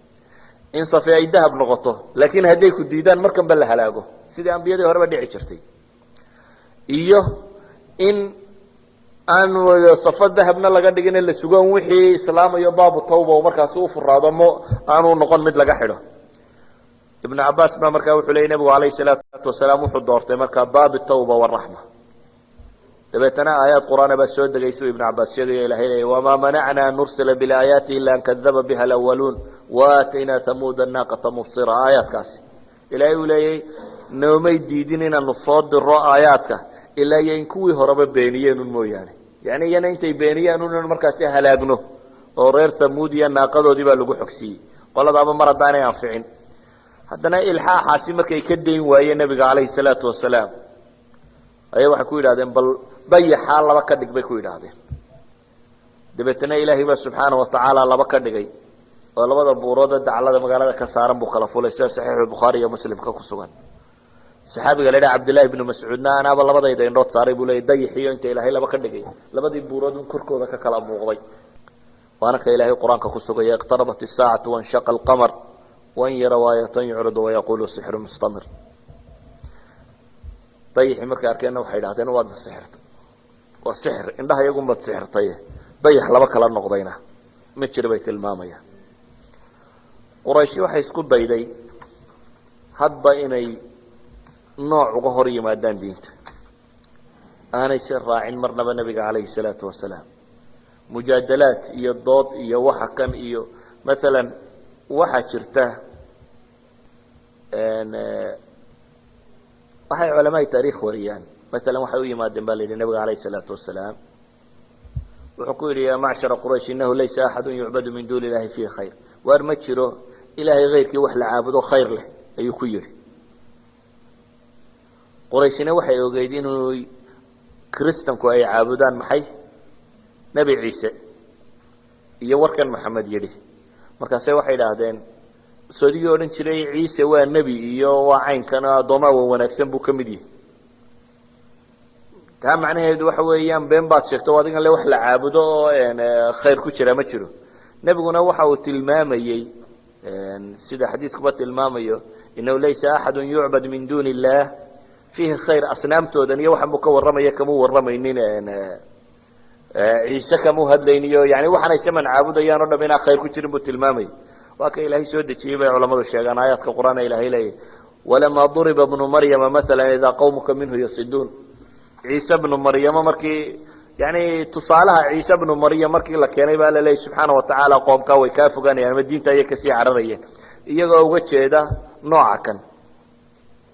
in Safe ay dahab noqoto, laakiin hadday ku diidaan markanba la halaago sidii ambiyadii horeba dhici jirtay, iyo in aan Safa dahabna laga dhigin, la sugan wixii islaamayo baabu tawba oo markaasi u furaado, mo aanu noqon mid laga xidho. Ibnu Cabaas baa markaa wuxuu leyay nebigu calayhi salaatu wasalaam wuxuu doortay markaa baabi tawba waraxma. Dabeetana aayaad Qur-aana baa soo degay, suu Ibnu Cabaas sheegayo. Ilahay leeyay, "Wamaa manacna an nursila bilaayaati ila an kadaba biha alawaluun waataynaa hamuuda naaqata mubsira." Aayaadkaasi Ilaahay uu leeyay, noomay diidin inaanu soo diro aayaadka ilaa iyo in kuwii horeba beeniyeen un mooyaane, yani iyana intay beeniyeen un in markaasi halaagno. Oo reer Thamuud iyo naaqadoodii baa lagu xogsiiyey qoladaaba mar haddaanay anficin. Haddana ilxaaxaasi markay ka dayn waayeen nebiga calayhi salaatu wasalaam ayaa waxay ku yidhahdeen bal dayaxaa laba ka dhig, bay ku yidhaahdeen. Dabeetana Ilaahay baa subxaana wa tacaala laba ka dhigay, oo labada buuroode daclada magaalada ka saaran buu kala fulay, sida Saxiixu Bukhaari iyo Muslimka ku sugan. Saxaabiga la idhaha Cabdillahi ibnu Mascuudna "anaaba labadayda indhood saaray," buu leeyay, "dayaxiyo inta Ilaahay laba ka dhigay labadii buurood un korkooda ka kala muuqday." Waana ka Ilaahay Qur-aanka ku sugaya, "Iqtarabat isaacatu wanshaqa alqamar wain yaraw aayatan yucridu wayaqulu sixru mustamir." Dayixii markay arkeenna waxay idhahdeen, "Waadna sixirtay, waa sixir, indhaha iyagunbaad sixirtay, dayax laba kala noqdayna ma jiro," bay tilmaamayaan. Qurayshi waxay isku dayday hadba inay nooc uga hor yimaadaan diinta, aanay si raacin marnaba nebiga calayhi salaatu wasalaam. Mujaadalaad iyo dood iyo waxa kan iyo maalan waxaa jirta. Waxay culamaai taarikh wariyaan, maalan waxay u yimaadeen ba la yidhi nabiga calayh isalaatu wasalaam, wuxuu ku yidhi: "Yaa macshara Quraysh, innahu laysa axadu yucbadu min duuni illahi fiihi khayr." Waar ma jiro Ilaahay hayrkii wax la caabudo khayr leh, ayuu ku yidhi. Qurayshina waxay ogeyd inuu kristanku ay caabudaan maxay? Nebi Ciise iyo warkan Maxamed yidhi. Markaase waxay idhaahdeen: "Soodigii odhan jiray Ciise waa nebi iyo waa caynkan, addoomaha wan wanaagsan buu ka mid yahay. Taa macnaheedu waxa weeyaan been baad sheegto, adigan le wax la caabudo oo khayr ku jira ma jiro." Nebiguna waxa uu tilmaamayey, sida xadiidkuba tilmaamayo, innahu laysa axadu yucbad min duuni illah fiihi khayr. Asnaamtoodan iyo waxan buu ka warramaya, kamuu warramaynin Ciise, kamuu hadlayniyo. Yani waxaanay saman caabudayaan o dham inaan khayr ku jirin buu tilmaamayay. Waa ka Ilaahay soo dejiyey bay culamadu sheegaan aayaadka Qur-aan. Ilahay leeyahy: "Walamaa duriba bnu Maryama maala idaa qawmuka minhu yasiduun." Ciise bnu Maryamo markii, yani tusaalaha Ciise bnu Maryam markii la keenay, baa la leeyay subxaana watacaala, qoomkaa way kaa fogaanayaan ama diinta ayay kasii cararayeen, iyagoo uga jeeda nooca kan.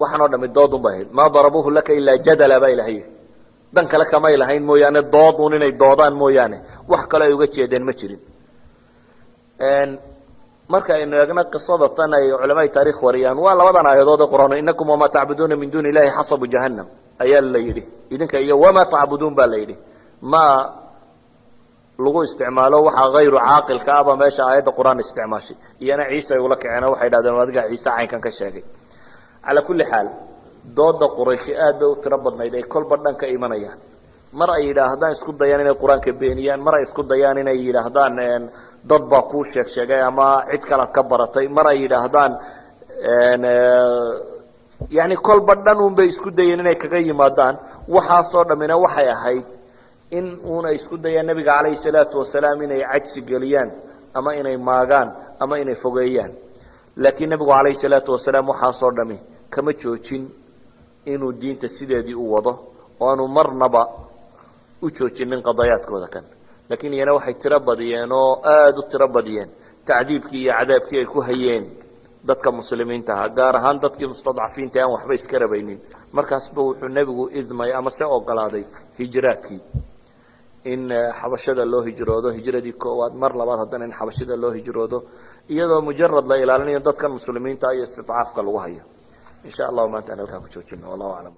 Waxaan oo dhami dood un bay ahayd. "Maa darabuuhu laka ilaa jadala," baa Ilahay yihi. Dan kale kamay lahayn mooyaane, dood un inay doodaan mooyaane, wax kaloo ay uga jeedeen ma jirin. Marka aynu eegno qisada tan ay culamaai taarikh wariyaan, waa labadan aayadood ee Qur-aan: "Inakum wamaa tacbuduuna min duuni illahi xasabu jahannam," ayaa la yidhi. Idinka iyo wamaa tacbuduun baa la yidhi. Ma lagu isticmaalo waxaa hayru caaqilka aba meesha aayadda Qur-aan isticmaashay. Iyana Ciise ay ula kaceen oo waxay dhahdeen: "Adiga Ciise caynkan ka sheegay." Calaa kulli xaal, dooda Qurayshi aad bay u tiro badnayd, ay kolba dhan ka imanayaan. Mar ay yidhaahdaan, isku dayaan inay Qur-aanka beeniyaan, mar ay isku dayaan inay yidhaahdaan dad baa kuu sheeg sheegay ama cid kalaad ka baratay, mar ay yidhaahdaan, yani kolba dhan un bay isku dayeen inay kaga yimaadaan. Waxaasoo dhammina waxay ahayd in uun ay isku dayaan nebiga calayhi salaatu wasalaam inay cajsi geliyaan ama inay maagaan ama inay fogeeyaan. Laakiin nebigu calayhi salaatu wasalaam waxaasoo dhami kama joojin inuu diinta sideedii u wado oo aanu marnaba u joojinin qadayaadkooda kan. Laakiin iyana waxay tiro badiyeen oo aada u tiro badiyeen tacdiibkii iyo cadaabkii ay ku hayeen dadka muslimiinta ahaa, gaar ahaan dadkii mustadcafiinta aan waxba iska rabaynin. Markaasba wuxuu nebigu idmay ama se ogolaaday hijraadkii, in xabashada loo hijroodo, hijradii koowaad, mar labaad haddana in xabashada loo hijroodo, iyadoo mujarad la ilaalinayo dadkan muslimiinta iyo istidcaafka lagu hayo. Insha allahu maanta aan halkaa ku joojino. Wallahu aclam.